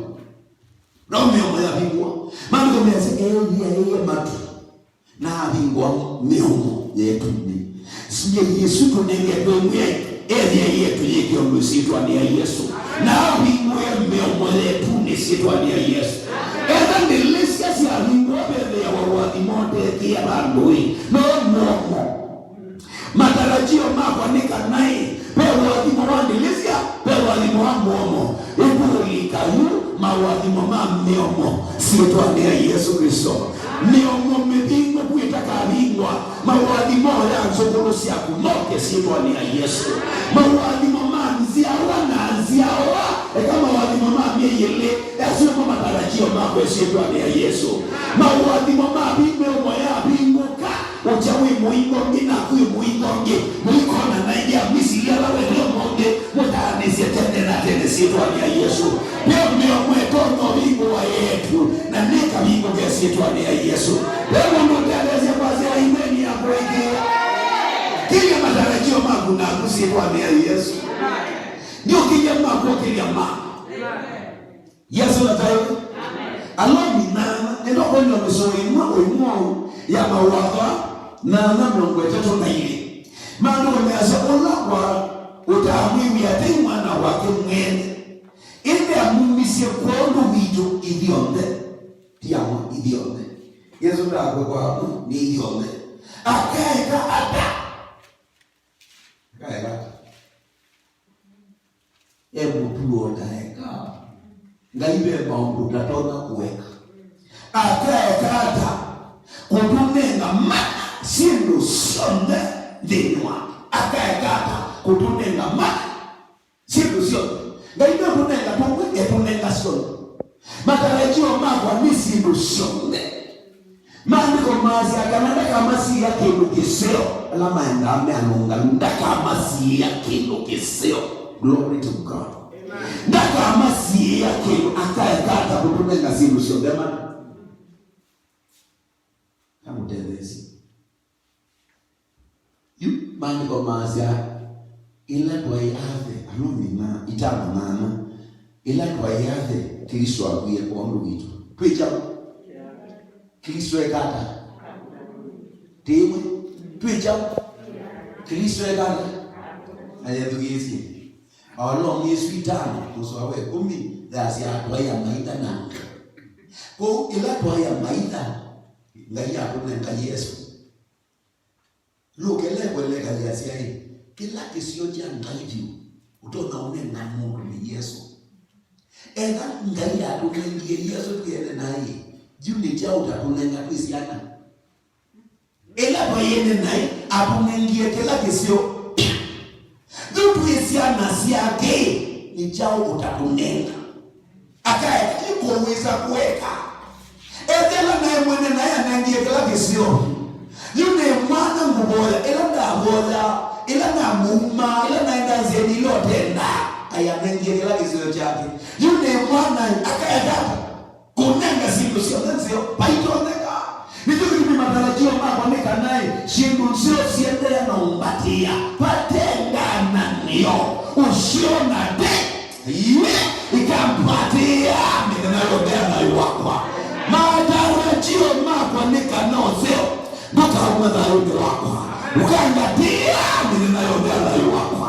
No mĩomo yavingũa. Maandĩko measya, eeyĩaĩe matu. Na avingũa mĩomo ya ĩtunĩ. Ye-, Yesũ tũnengetwe mwĩai, ethĩa yetu yĩke ũndũ syĩtwanĩ ya Yesũ. Na avingũe mĩomo ya ĩtunĩ syĩtwanĩ ya Yesũ. Etha ndĩlĩsya syavingũa vethĩawa ũathimo ũteekĩa vandũ-ĩ, no mũomo. Matarajio makwa nĩ kana-ĩ, ve ũathimo wa ndĩlĩsya, ve ũathimo wa mũomo. Ĩkũlika yu maũathimo ma mĩomo syĩtwanĩ ya Yesũ Klĩsto. Mĩomo mĩvingũku ĩtakavingwa, maũathimo ya nzũkũlũ syaku moke syĩtwanĩ ya Yesũ. Maũathimo ma nzyawa na nzyawa, eka maũathimo ma myei ĩlĩ, asu nĩmo matarajio makwa syĩtwanĩ ya Yesũ. Maũathimo ma vi-, mĩomo yavingũka, ũkya wĩ mũingo ngĩ, naku wĩ mũingo ngĩ, mũikona na ĩngĩ ya Misili ala wene ũmũnthĩ, mũtaanĩsye tene na tene syĩtwanĩ ya Yesũ. Ve mĩomo ĩtonya ũvingũwa yetu, na nĩkavingũke syĩtwanĩ ya Yesũ. Ve mũndũ ũtetheesya kwasya aimeni ya kũĩkĩĩa? Kĩlya matarajio maku naku syĩtwanĩ ya Yesũ. Ndiũkĩlya maku, ũkĩlya ma. Yesũ nataĩwe. Alomi nana, nenda kwony'a mĩsoa ĩmwe o ĩmwe oou ya Mawatho nana mĩongo ĩtatũ na ilĩ. Maandĩko measya, ũla wa ũtaamwĩw'ĩa tei mwana wake mwene, ĩndĩ amumisye kwondũ witũ ithyonthe, ti amwe, ithyonthe. Yesũ ndakw'e kwa amwe, nĩ ithyonthe. Akaeka ata? Akaeka ata? E mũtuo ndaeka. Ngai ve maũndũ ndatonya kũeka. Akaeka ata kũtũnenga mana syĩndũ syonthe nthĩnĩ wake? Akaeka ata kũtũnenga mana syĩndũ syonthe? Ngai ndekũnenga tũmwe, etũnenga syonthe. Matarajio makwa nĩ syĩndũ syonthe. Maandĩko maasya kana ndakamasiĩa kĩndũ kĩseo, ala maendaa me alũngalu, ndakamasiĩa kĩndũ kĩseo. Glory to God. Ndakamasiĩa kĩndũ, akaeka ata kũtũnenga syĩndũ syonthe mana? Kamũtetheesye. Yu maandĩko maasya, ĩla twaĩ athe, Alũmi na itano na ana, ĩla twaĩ athe, Klĩsto akwie kwondũ witũ. Twĩ kyaũ? Klĩsto eka ata? Tĩmwe. Twĩ kyaũ? Klĩsto eka ata? Na yethukĩĩsye. Avalonge ĩsu itano, mũsoa wa ĩkũmi, yasya twaĩ amaitha na Ngai. Kwoou, ĩla twaĩ amaitha, Ngai atũnenga Yesũ. Lũke elewe ĩkalĩasya ĩ, kĩla kĩsio kya Ngai vyũ ũtonya ũnenga mũndũ nĩ Yesũ. Etha Ngai atũnengie Yesũ twĩ ene naĩ, yu nĩ kyaũ ũtatũnenga twĩ syana? Ĩla twaĩ ene naĩ, atũnengie kĩla kĩsio. Yu twĩ syana syake, nĩ kyaũ ũtatũnenga? Akaeka nĩ kũwĩsa kũeka. Ethela naĩ mwene naĩ anengie kĩla kĩsio. Yu nĩ mwana ngũvoya, ĩla ndavoya, ĩla namũuma, ĩla naenda nzĩanĩ ila ũtenda, aĩ anengie kĩla kĩsio kyake. Yu nĩ mwana akaeka ata? Kũnenga syĩndũ syonthe nzeo, vaitonyeka. Nĩkyo kĩtumi matarajio makwa nĩ kana ĩ, syĩndũ nzeo siendeea na ũmbatĩa, vate ngananĩo, ũseo na nde. Iwe ikampatĩa mĩthenya yonthe ya thayũ wakwa. Matarajio makwa nĩ kana ũseo ndũkauma thayũnĩ wakwa. Ũkangatĩa mĩthenya yonthe ya thayũ wakwa.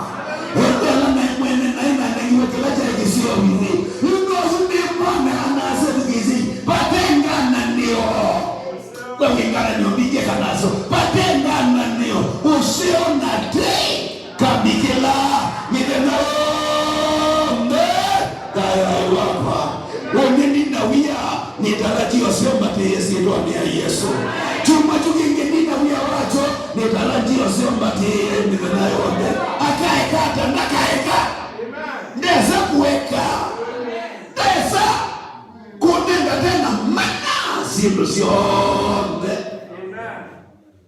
Ethela naĩ mwene naĩ nanengiwe kĩla kyaĩ kĩseo vivi. Ĩno yu nĩ mwana anasethukĩĩsye vate ngananĩo. We wĩ ngananĩo mbingĩ kana syo? Vate ngananĩo, ũseo na tei. Kambikĩla mĩthenya yonthe ya thayũ wakwa. Ũnĩ nina wia, nĩtarajio syo mbatĩĩe syĩtwanĩ ya Yesũ. Kyumwa kyu kĩngĩ nina wia wakyo, nĩtarajio syo mbatĩĩe mĩthenya yonthe. Akaeka ata? Ndakaeka. Ndesa kũeka. Ndesa kũnenga tena mana syĩndũ syonthe.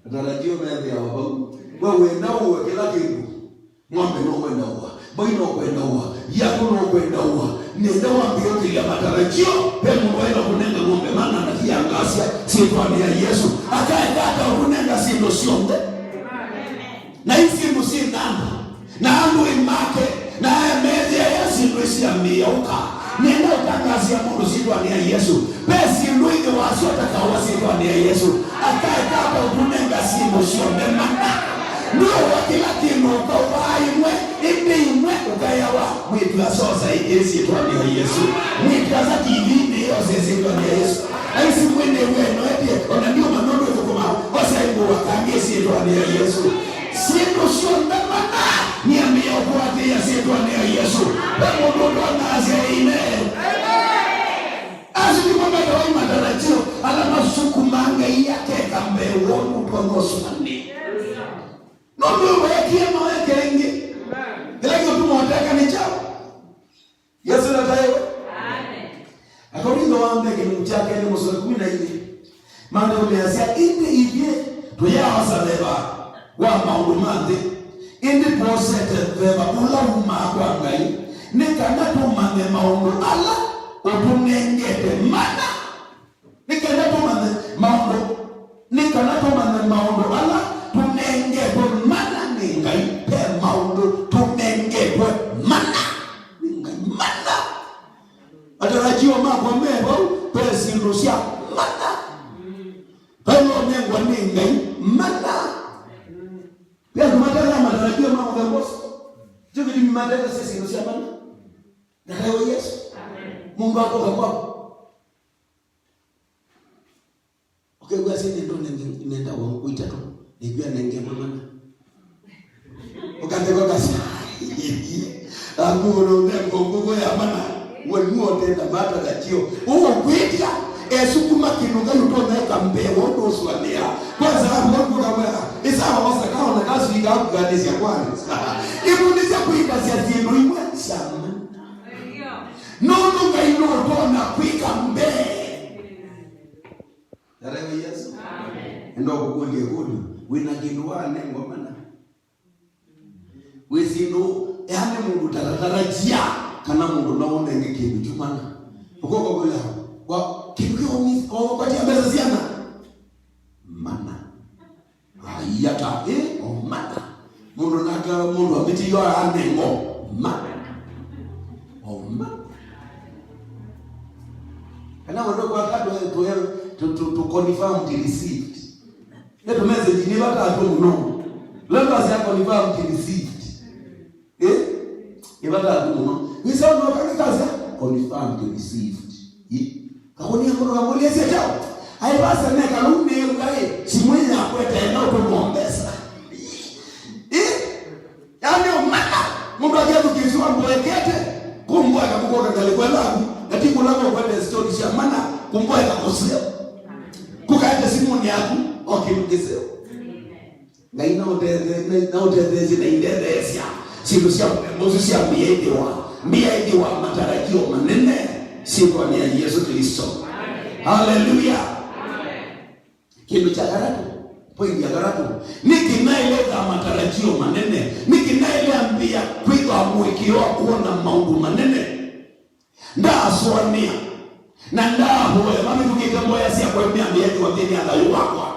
Matarajio methĩawa vau. We wenda ũwe kĩla kĩndũ. Ng'ombe no kwenda ũwa. Mbũi no kwenda ũwa. Viatu no kwenda ũwa. Nenda wambĩĩkĩlya matarajio. Ve mũndũ waĩla kũnenga ng'ombe mana na tiangasya syĩtwanĩ ya Yesũ. Akaeka ata ũkũnenga syĩndũ syonthe? Na ii syĩndũ syĩ namba. Na andũ ĩ make, na ameethĩa ya syĩndũ isi ambĩĩa ũka. Nenda ũtangaasya mũndũ syĩtwanĩ ya Yesũ. Ve syĩndũ ithĩ wasyo atakawa syĩtwanĩ ya Yesũ. Akaeka ata ũkũnenga syĩndũ syonthe mana? Nũũwa kĩla kĩndũ ũkaũvaa ĩmwe, ĩndĩ ĩmwe ũkaeawa. Mwĩĩtu asosa ĩ syĩtwanĩ ya Yesũ. Mwĩĩtu asa tivinĩ yose syĩtwanĩ ya Yesũ. Aisi mwene weno etie, ona ndiũmanya ũndũ ĩthũkũma, osa ĩngũa kangĩ syĩtwanĩ ya Yesũ. Syĩndũ syonthe mana, nĩambĩĩa ũkũatĩĩa syĩtwanĩ ya Yesũ. Ve mũndũ ũtwangaasya amen? Asu nĩmo metawa matarajio, ala masukumaa Ngai akeka mbee woo nũndũ wa ũsũanĩo. Nũndũ weekie no eke ĩngĩ. Kĩla kĩũtuma ũteka nĩ kyaũ? Yesũ nataĩwe. Amen. Akorintho wa mbee kĩlungu kya kelĩ mũsoa ĩkũmi na ilĩ. Maandĩko measya, ĩndĩ ithyĩ tũyaaosa veva wa maũndũ ma nthĩ, ĩndĩ twosete veva ũla wumaa kwa Ngai, nĩ kana tũmanye maũndũ ala ũtũnengete mana. Nĩ kenda tũmanye maũndũ, nĩ kana tũmanye maũndũ ala tũnengetwe mana nĩ Ngai. Ve maũndũ tũnengetwe mana nĩ Ngai. Mana. Matarajio makwa me vau, ve syĩndũ sya mana. Vaĩla ũnengwa nĩ Ngai mana. Ve andũ matethea matarajio ma mũthemba ũsu. Kyo kĩtumi matethasya syĩndũ sya mana. Nataĩwe Yesũ. Mũndũ akoka kwaku. Ũkew'a syĩ nĩndũ nenge nenda wa ngũkũ itatũ, nĩkw'a nenge mamana. Ũkatheka ũkasya, "Aku ũnũnenga ngũkũ ya mana, we nĩwotenda matarajio." Ũũkwĩtya, esukuma kĩndũ Ngai ũtonya eka mbee wa ũndũ ũsũanĩa. Kwanza, avu ũkamwĩa, "Ĩsa osa kaona kasui kakukanĩsya kwanza." Ĩkũnĩsya kwĩkasya syĩndũ imwe sya mana. Nũndũ Ngai nũtonya kwĩka mbee. Nataĩwe Yesũ. Amen. Enda ũkũkũlye ĩkũlyo, wĩ na kĩndũ wanengwa mana? Wĩ syĩndũ, yaani mũndũ taratarajia kana mũndũ no ũnenge kĩndũ kyu mana? Ũkoka kũla, wa, kĩndũ kĩu waumĩsya, waũkwatia mbesa syana? Ata, eh, omana. Mũndũ naka, mũndũ ambĩtie yo anengo. Ma. Oma. Kana mũndũ kwa katu tu, tu, tu, tu confirm the receipt. Nĩ tu message nĩ vata tu mũno. Leo asi confirm the receipt. Eh? Nĩ vata tu mũno. Wĩsa no kana kasi confirm the receipt. Ĩ? Kakonia mũndũ kamũlĩasya kyaũ? Aĩ vasa neka lũu nĩ ngai, simũ yakwete na ũtũmwa mbesa. Ĩ? Yaani ũmana, mũndũ akethukĩĩsya wamboekete, kũmboeka kũkoka ngalĩko ĩlaku, na ti kũla kũkwete stori sya mana, kũmboeka kũseo. Kũkaete simũnĩ yaku, o kĩndũ kĩseo. Ngai naũtethe-, na-, naũtetheesye na indetheesya syĩndũ sya mũthemba ũsu syambĩĩa ĩthĩwa, mbĩĩa ĩthĩwa matarajio manene syĩtwanĩ ya Yesũ Klĩsto. Haleluya! Kĩndũ kya katatũ, pointi ya katatũ, nĩkĩ naĩle ĩtha matarajio manene? Nĩkĩ naĩle ambĩĩa kwĩthwa mũĩkĩĩo wa kwona maũndũ manene? Ndaasũanĩa na ndaavoya mavĩtũkĩte mboya syakwa, nĩambĩĩa ĩthĩwa nthĩnĩ ya thayũ wakwa.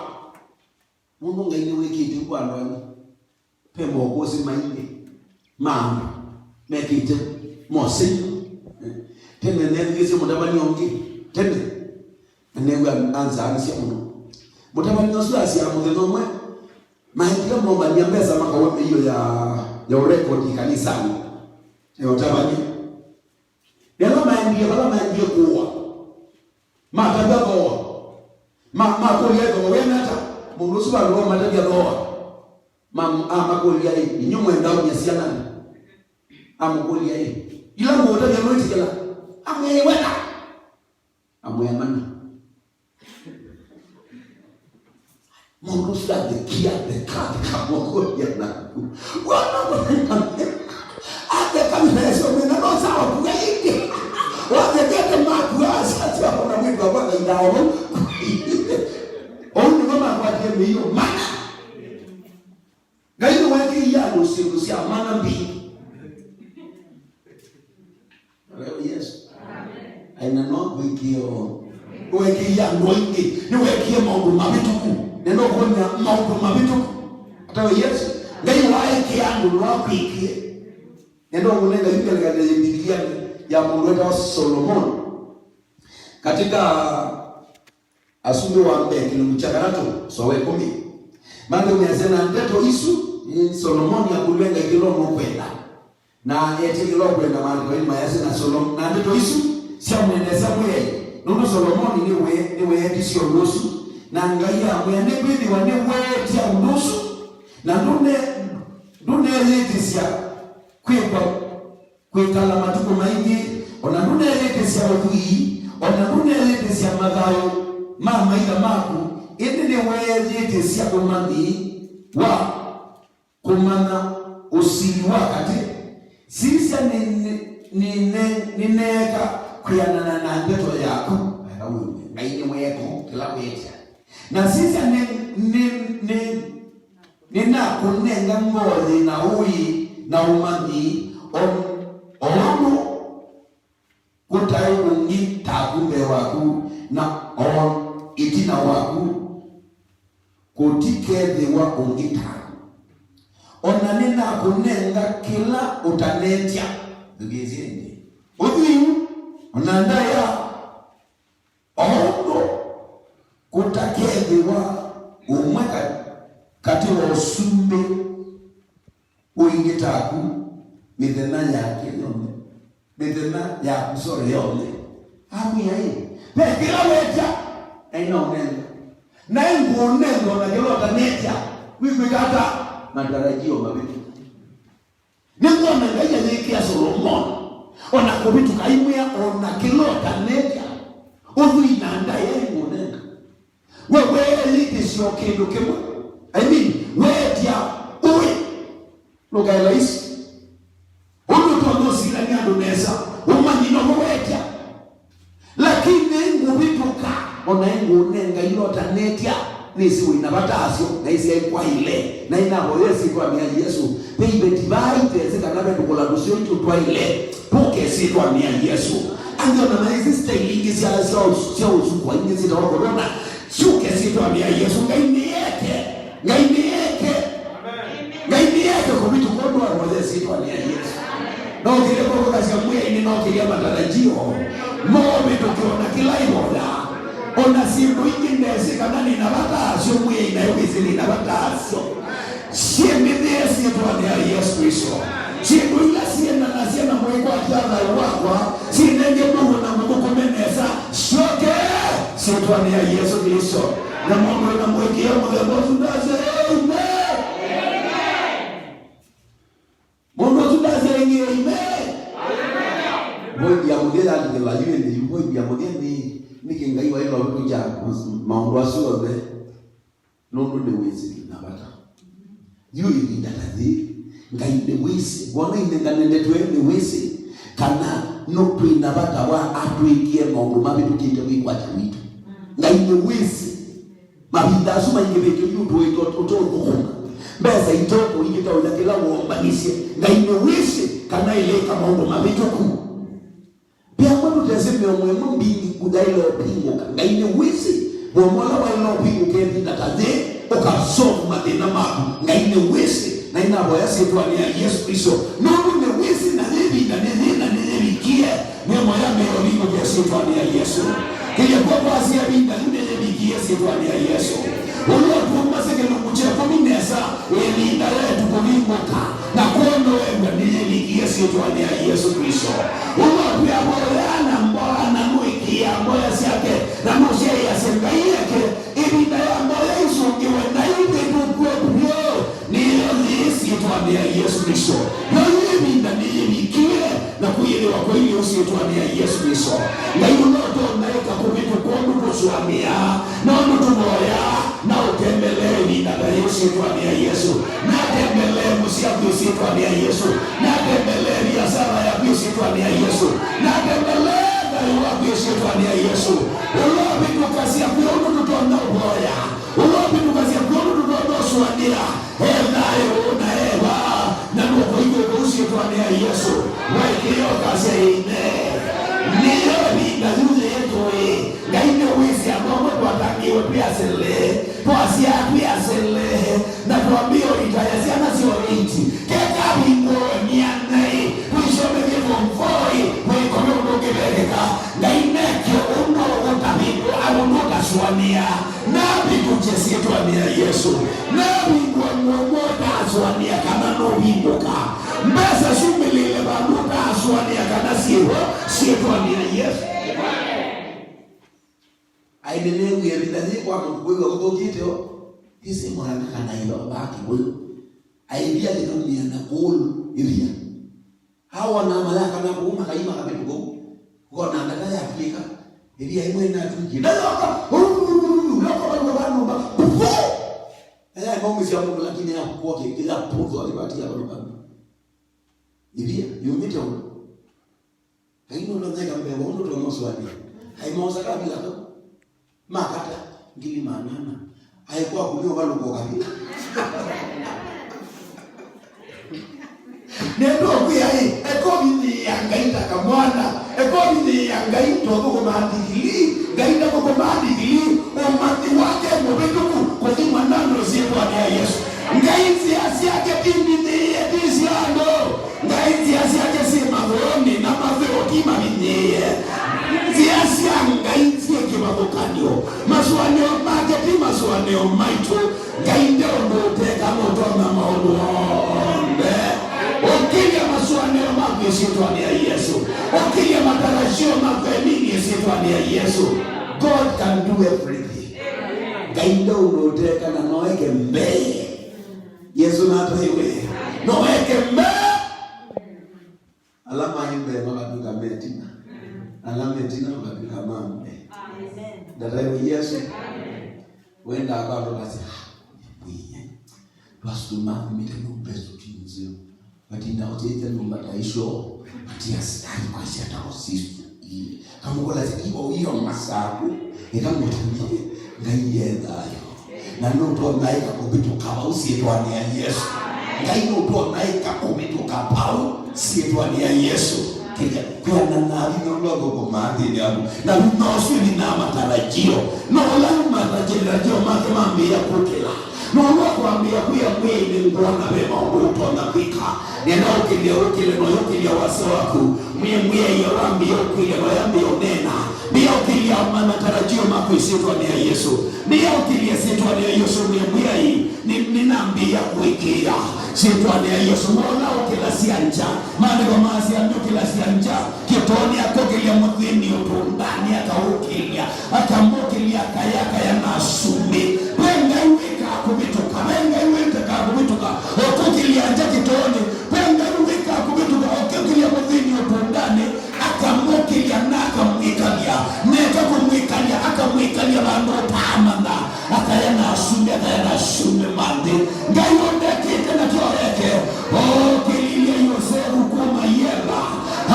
Nũndũ Ngai nĩwĩkĩte ũu kwa andũ angĩ. Ve mokũsĩ maingĩ ma andũ mekĩte mosei. Tene neethukĩĩsye mũtavany'a ũngĩ tene, na neew'a anzaanisye mũno. Mũtavany'a ũsu asyaa mũthenya ũmwe, maendie mombany'a mbesa makaũe mĩio ya, ya ũrekodi kanisanĩ ya ũtavany'a. Nĩla maendie, vala maendie kũũa, matavya thooa. Ma-, makũlya thooa, wĩana ata? Mũndũ ũsu vandũ va matavya thooa, ma-, amakũlya, "Ĩ, inyu mwenda umya syana?" Amũkũlya, "Ĩ, ila ngũũtavya nũĩtĩkĩla?" Amwĩa, "Ĩ, wenda." Amwĩa, "Mana." Mũndũ ũsu athekia, atheka, atheka, mũkũlya naku. Wona mũthenya, atheka mĩthesyo mĩna, no sawa kuga ĩngĩ. Wathekete maku, asasya ona mwĩndũ akwa kainda o vau. Ou nĩmo makwatie mĩio mana. Ngai nĩweekĩie andũ syĩndũ sya mana mbingĩ. Haleluya, Yesu. Amen. Aina no kwĩkĩo. Nĩweekĩie andũ aingĩ, nĩweekie maũndũ mavĩtũku. Nenda ũkwony'a maũndũ mavĩtũku. Atawe Yesu, Ngai waekĩa andũ no akwĩkie. Nenda ũkũnenga yu ngelekany'o ya Biblia ya mũndũ wetawa Solomoni. Katika Asumbĩ wa Mbee, kĩlungu kya katatũ, soo wa ĩkũmi. Maandĩko measya, na ndeto isu, nĩ Solomoni akũlw'a Ngai kĩla ũndũ ũkwenda. Na etie kĩla ũkwenda, maandĩko ĩndĩ mayasya, na Solom-, na ndeto isu syamwendeesya Mwĩai, nũndũ Solomoni nĩwe-, nĩweetisye ũndũ ũsu. Na Ngai amwĩa, nĩkwĩthĩwa nĩweetya ũndũ ũsu, na ndũne-, ndũneeyĩtĩsya kwĩkwa kwĩkala matukũ maingĩ, o na ndũneeyĩtĩsya ũthwii, o na ndũneeyĩtĩsya mathayũ ma amaitha maku, ĩndĩ nĩweeyĩtĩsya ũmanyi wa kũmanya ũsili wa katĩ. Sisya, nĩ-, nĩ-, nĩne-, nĩneeka kwĩanana na ndeto yaku. Weka wĩw'e, Ngai nĩweeka kĩla weetya. Na sisya, nĩ-, nĩ-, nĩ-, nĩnakũnenga ngoo yĩ na ũĩ na ũmanyi, o, o ũndũ kũtaĩ ũngĩ taku mbee waku, na o ĩtina waku kũtikethĩwa ũngĩ taku. O na nĩnakũnenga kĩla ũtanetya. Thukĩĩsya ĩngĩ. Ũthwii, o na ndaĩa, o ũndũ kũtakethĩwa ũmwe ka-, katĩ wa ũsumbĩ ũingĩ taku mĩthenya yake yonthe, mĩthenya yaku, sorry, yonthe. Amwĩa, ĩ, ve kĩla wetya, na nĩnaũnenga. Na ĩngũũnenga o na kĩla ũtanetya. Wĩkwĩka ata? Matarajio mavĩtũku. Nĩkwona Ngai ayĩkĩa Solomoni, o na kũvĩtũka aimwĩa, o na kĩla ũtanetya, ũthwii na ndaĩa nĩngũũnenga. We weeyĩtĩsya o kĩndũ kĩmwe. I mean, weetya ũĩ. Ndũkae laisi. Ũndũ ũtonya ũsilany'a andũ nesa, ũmanyi nomo weetya. Lakini ngũvĩtũka, o na ĩngũũnenga ila ũtanetya, nĩsĩ wĩ na vata asyo, na ĩsyaĩ kwaĩle, na ĩnavoya ĩsyĩtwanĩ ya Yesũ. Ve iveti vaa itesĩ kana ve tũkũla tũseo itũ twaĩle, tũke ĩsyĩtwanĩ ya Yesũ. Angĩ o na maĩsĩ staili ingĩ sya, sya, sya ũsukwa ingĩ syĩtawa corona, syũke ĩsyĩtwanĩ ya Yesũ. Ngai nĩeke, Ngai nĩeke syĩtwanĩ ya Yesũ. Nokĩlya kw'oko kasya Mwĩaĩi, nĩnokĩlya matarajio movĩtũkĩwa na kĩla ĩvoya. O na syĩndũ ingĩ ndesĩ kana nĩ na vata wasyo, Mwĩaĩi naĩ wĩsĩ nĩ na vata wasyo. Syĩmbĩthĩe syĩtwanĩ ya Yesũ Klĩsto. Syĩndũ ila syĩendanasya na mwĩkwatya thayũ wakwa, syĩnenge mũuo na mũthũkũme nesa, syoke syĩtwanĩ ya Yesũ Klĩsto. Na mũndũ wĩ na mũĩkĩĩo mũthemba ũsu ndasye, "Amen." Mũndũ ũsu ndasye ĩngĩ, "Amen." Voithi ya mũthya yalingĩla yu ĩndĩ yu, voithi ya mũthya nĩ, nĩkĩ Ngai waĩle ũvĩtũkya maũndũ asu onthe? Nũndũ nĩwĩsĩ twĩ na vata. Yu ĩvinda ta yĩĩ, Ngai nĩwĩsĩ. Wona inenganendetwe nĩwĩsĩ kana nũ twĩ na vata wa atwĩkĩe maũndũ mavĩtũkĩte wĩkwatyo witũ. Ngai nĩwĩsĩ. Mavinda asu maingĩvĩtye yu tũĩtwe ũteũthũkũma. Mbesa iteũkũingĩta ũla kĩla woombanisye. Ngai nĩwĩsĩ kana ĩleĩka maũndũ mavĩtũku. Ve amwe tũtesĩ mĩomo ĩmwe mbingĩ yaĩle ũvingũka. Ngai nĩwĩsĩ mũomo ũla waĩle ũvingũka ĩvinda ta yĩĩ, ũkasolve mathĩna maku. Ngai nĩwĩsĩ, na nĩnavoya syĩtwanĩ ya Yesũ Klĩsto, nũndũ nĩwĩsĩ na yĩvinda nĩyĩĩ na nĩyĩvikie. Mĩomo ya mĩao ĩvingũke syĩtwanĩ ya Yesũ. Kĩlya kw'oko asya ĩvinda yu nĩyĩvikie syĩtwanĩ ya Yesũ. Ũla ũtũmbasya kĩlungu kya ĩkũmi nesa, ĩvinda yetu kũvingũka. Na kwondũ wew'a nĩyĩvikie syĩtwanĩ ya Yesũ Klĩsto. Ũla ũtwĩa voya na mboya na nũĩkĩĩa mboya syake na nũsyaĩĩasya Ngai eke, ĩvinda ya mboya ĩsũngĩwe na ĩvĩtũkw'e vyũ nĩyo yĩĩ syĩtwanĩ ya Yesũ Klĩsto. Yo yu ĩvinda nĩyĩvikie na kũyĩthĩwa kũilyĩ syĩtwanĩ ya Yesũ Klĩsto. Ngai ũla ũtonya eka kũvĩtũka ũndũ tũsũanĩaa, nũndũ tũvoyaa. Na ũtembelee ĩvinda ta yĩĩ syĩtwanĩ ya Yesũ. Natembelee mũsyĩ waku syĩtwanĩ ya Yesũ. Natembelee viasala yaku syĩtwanĩ ya Yesũ. Natembelee thayũ waku syĩtwanĩ ya Yesũ. Ũla ũvĩtũkasya kwĩ ũndũ tũtonya ũvoya. Ũla ũvĩtũkasya kwĩ ũndũ tũtonya ũsũanĩa. E thayũ na e vaa. Na nũkũilyĩ kũu syĩtwanĩ ya Yesũ. Waĩkĩĩa ũkasya, "Amen." Nĩyo ĩvinda yu yĩĩ tũĩ. Ngai nĩwĩsĩ andũ amwe twatangĩĩwe twĩ asĩlĩ, twasyaa twĩ asĩlĩ, na twambĩĩa ũlitaya syana sya ũiiti. Keka avingũe mĩanai, tũisyomethye form four, wĩkome ũndũ ũngĩ vekeka. Ngai nekĩe ũndũ ũtavingũ, ũndũ ũtasũanĩa. Navĩtũkye syĩtwanĩ ya Yesũ. Navingũe mũomo ũtasũanĩa kana nũvingũka. Mbesa syumĩlĩle vandũ ũtasũanĩa kana syĩvo syĩtwanĩ ya Yesũ. Aĩ nĩneewie ĩvinda yĩĩ kwa mũndũ kwĩw'a ũthũkĩte o, ĩsĩ mũranga kana ĩva vaa kĩw'ũ. Aĩthi alĩkũmĩa na kũũlũ ĩvia. Awona mayaka na kũu makai makavĩtũka ũu. Wona ndata yatw'ĩka. Ĩvia ĩmwe natw'ĩkie. Ndayoka! Loko valũka va nyũmba. Pupu! Aya maumĩsya mũndũ lakini ya kuoke kĩla putho alipati ya valũka. Ĩvia yumĩte ũndũ. Ngai nũndũ neka mbee wa ũndũ tũmũsũanĩa. Aĩ maosa kavila kau. Makata ngili maana ana. Aĩ kwaku nĩ ũvalũka ũkavila. Nendo kwĩa ĩ, ekovinĩĩa Ngai ta kamwana, ekovinĩĩa Ngai tothũkũma ndigili, Ngai ndathũkũma ndigili, ũmathi wake mũvĩtũku kũthimwa na andũ syĩtwanĩ ya Yesũ. Ngai nzĩa syake ti mbinĩĩe, ti sya andũ. Ngai nzĩa syake syĩ mathũũnĩ, na mathũũ ti mavinĩĩe. Nzĩa sya Ngai syĩ kĩvathũkany'o. Masũanĩo make ti masũanĩo maitũ. Ngai nde ũndũ ũteka nũtonya maũndũ onthe. Ũkĩlya masũanĩo maku ĩsyĩtwanĩ ya Yesũ. Ũkĩlya matarajio maku ĩnini ĩsyĩtwanĩ ya Yesũ. God can do everything. Ngai nde ũndũ ũteka na no eke mbee. Yesũ nataĩwe. No eke mbee. Ala maĩ mbee makatw'ĩka me ĩtina, na ala me ĩtina makatw'ĩka ma mbee. Amen. Ndataĩwe Yesũ. Amen. Wendaa kwa andũ kasya, "Ah, nĩmbwĩie. Twasũma mĩte nyũmba ĩsu ti nzeo. Matinda ũtĩte nyũmba ta icio. Matiasitari kwa cia ta osisu." Kamũkũlasya ivo iyo masaku. Ĩkamũtũmie Ngai ye thayũ. Na nũtonaĩka kũvĩtũka vau syĩtwanĩ ya Yesũ. Ngai nũtonaĩka kũvĩtũka vau syĩtwanĩ ya Yesũ. Kĩla kwĩanana vinya ũla ũthũkũmaa nthĩnĩ waku. Na vinya ũsu nĩ na matarajio. No ũla matarajio Matarajio make mambĩĩa kũkĩla. Nũndũ wa kwambĩĩa kwĩa Mwĩai, nĩngwona ve maũndũ ũtonya kwĩka. Nenda ũkĩlye, ũkĩle na ũyũkĩlya wasya waku. Mwĩe Mwĩai wambĩĩa ũkĩlya na ũyambĩĩa ũneena. Mbĩĩa ũkĩlya ma-, matarajio maku ĩsyĩtwanĩ ya Yesũ. Mbĩĩa ũkĩlya ĩsyĩtwanĩ ya Yesũ, mwĩe Mwĩai, nĩ-, nĩnambĩĩa kũĩkĩĩa ĩsyĩtwanĩ ya Yesũ. Mola ũkĩlasya ngya. Maandĩko maasya, ambi ũkĩlasya ngya kĩtoonĩ, akokĩlya mũthĩni ũtũndanĩ, akaũkĩlya, akamũkĩlya, akaya, akaya na asumbĩ. Ve Ngai wĩkaa kũvĩtũka, ve Ngai wĩkaa kũvĩtũka, ũkũkĩlya ngya kĩtoonĩ. Ve Ngai wĩkaa kũvĩtũka, ũkĩkĩlya mũthĩni ũtũndanĩ, akamũkĩlya na akamwĩkalya. Neka kũmwĩkalya, akamwĩkalya vandũ ũtaamanya. Akaya na asumbĩ, akaya na asumbĩ ma nthĩ. Ngai ũndekĩte na kĩoreke. Okĩlilye Yosevu kuma yela,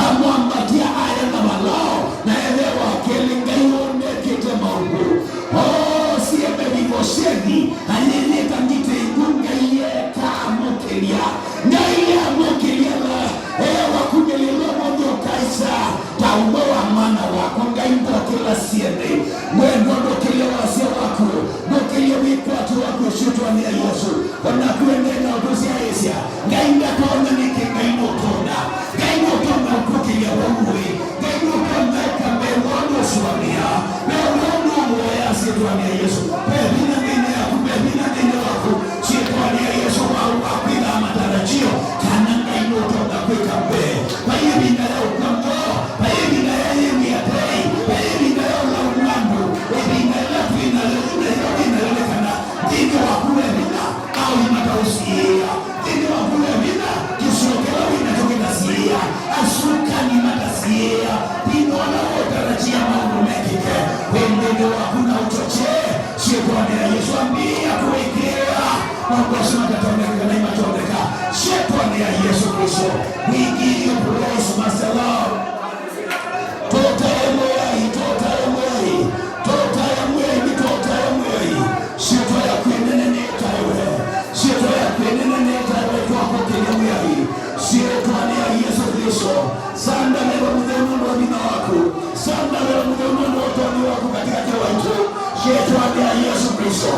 amwambatya aya na valao, na ethĩwa wa kelĩ Ngai ũndekĩte maũndũ. Oosie Mevivosethi, ayĩyĩta ngitĩ ingũ, Ngai eka amũkĩlya. Ngai amũkĩlya la, ewa kumĩlĩlwa mũndũ ũkaisa ta ũmwe wa mwana wakwa. Ngai ndokĩla syene. Wendwa ndokĩlya wasya waku, ndokĩlya wĩkwatyo waku ĩsyĩtwanĩ ya Yesũ. Ona kwendee na ũtũsyaĩĩsya, Ngai ndatonya nĩkĩ? Ngai nũtonya. Ngai nũtonya ũkũkĩlya vau ũĩ. Ngai nũtonya eka mbee wa ũndũ ũsũanĩa, mbee wa ũndũ ũvoya syĩtwanĩ ya Yesũ. Ve vinya nthĩnĩ yaku, ve vinya nthĩnĩ waku. Syĩtwanĩ ya Yesũ, wa, wa kwĩthaa matarajio kana Ngai nũtonya kwĩka mbee. Vai ĩvinda ya ũkw'a ngoo, vai ĩvinda ya yĩw'ĩa tei, vai ĩvinda ya ũlau andũ. Ĩvinda ĩla twĩ nalyo yu na ĩla wĩ nalyo nĩ kana nthĩnĩ waku ve vinya, aũi mataũsiĩĩa. Nthĩnĩ waku ve vinya, kĩsio kĩla wĩ nakyo kĩtasiĩĩa, asukani matasiĩĩa. Vinya ũla ũũtarajia maũndũ mekĩke wĩ nthĩnĩ waku na ũchochee syĩtwanĩ ya Yesũ. Ambĩĩa kũĩkĩĩa maũndũ asu matatonyeka kana imatonyeka syĩtwanĩ ya Yesũ Kristo. We give you praise, Master Lord. Tũtae Mwĩai, tũtae Mwĩai, tũtae Mwĩai, nĩtũtae Mwĩai. Syĩtwa yaku ĩnene nĩtaĩwe. Syĩtwa yaku ĩnene nĩtaĩwe, twakũkĩlya Mwĩai. Syĩtwanĩ ya Yesũ Kristo. Sanda Veva Mũtheu nũndũ wa vinya waku. Sanda Veva Mũtheu nũndũ wa ũtonyi waku katĩkatĩ waitũ. Syĩtwanĩ ya Yesũ Kristo.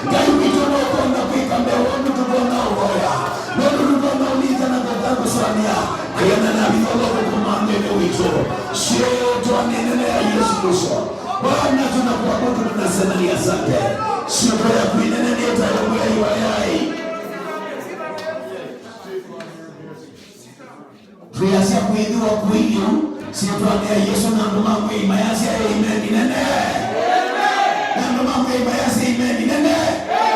Ngai witũ nũkwenda kwĩka mbee wa ũndũ tũkwenda ũvoya. Nũndũ tũtonya ũlilikana kũka kũsũanĩa. Ayana na vinya ũla ũkũkũma nthĩnĩ witũ. Syĩtwanĩ ĩnene ya Yesũ Kristo. Bwana, tunakuabudu, tunasema ni asante. Syĩtwa yaku ĩnene nĩtaĩwe, Mwĩai wa eai. Twĩasya kwĩthĩwa kũilyĩ syĩtwanĩ ya Yesũ, na andũ ma Mwĩai mayasya, "Amen nene." Na andũ ma Mwĩai mayasya, "Amen nene."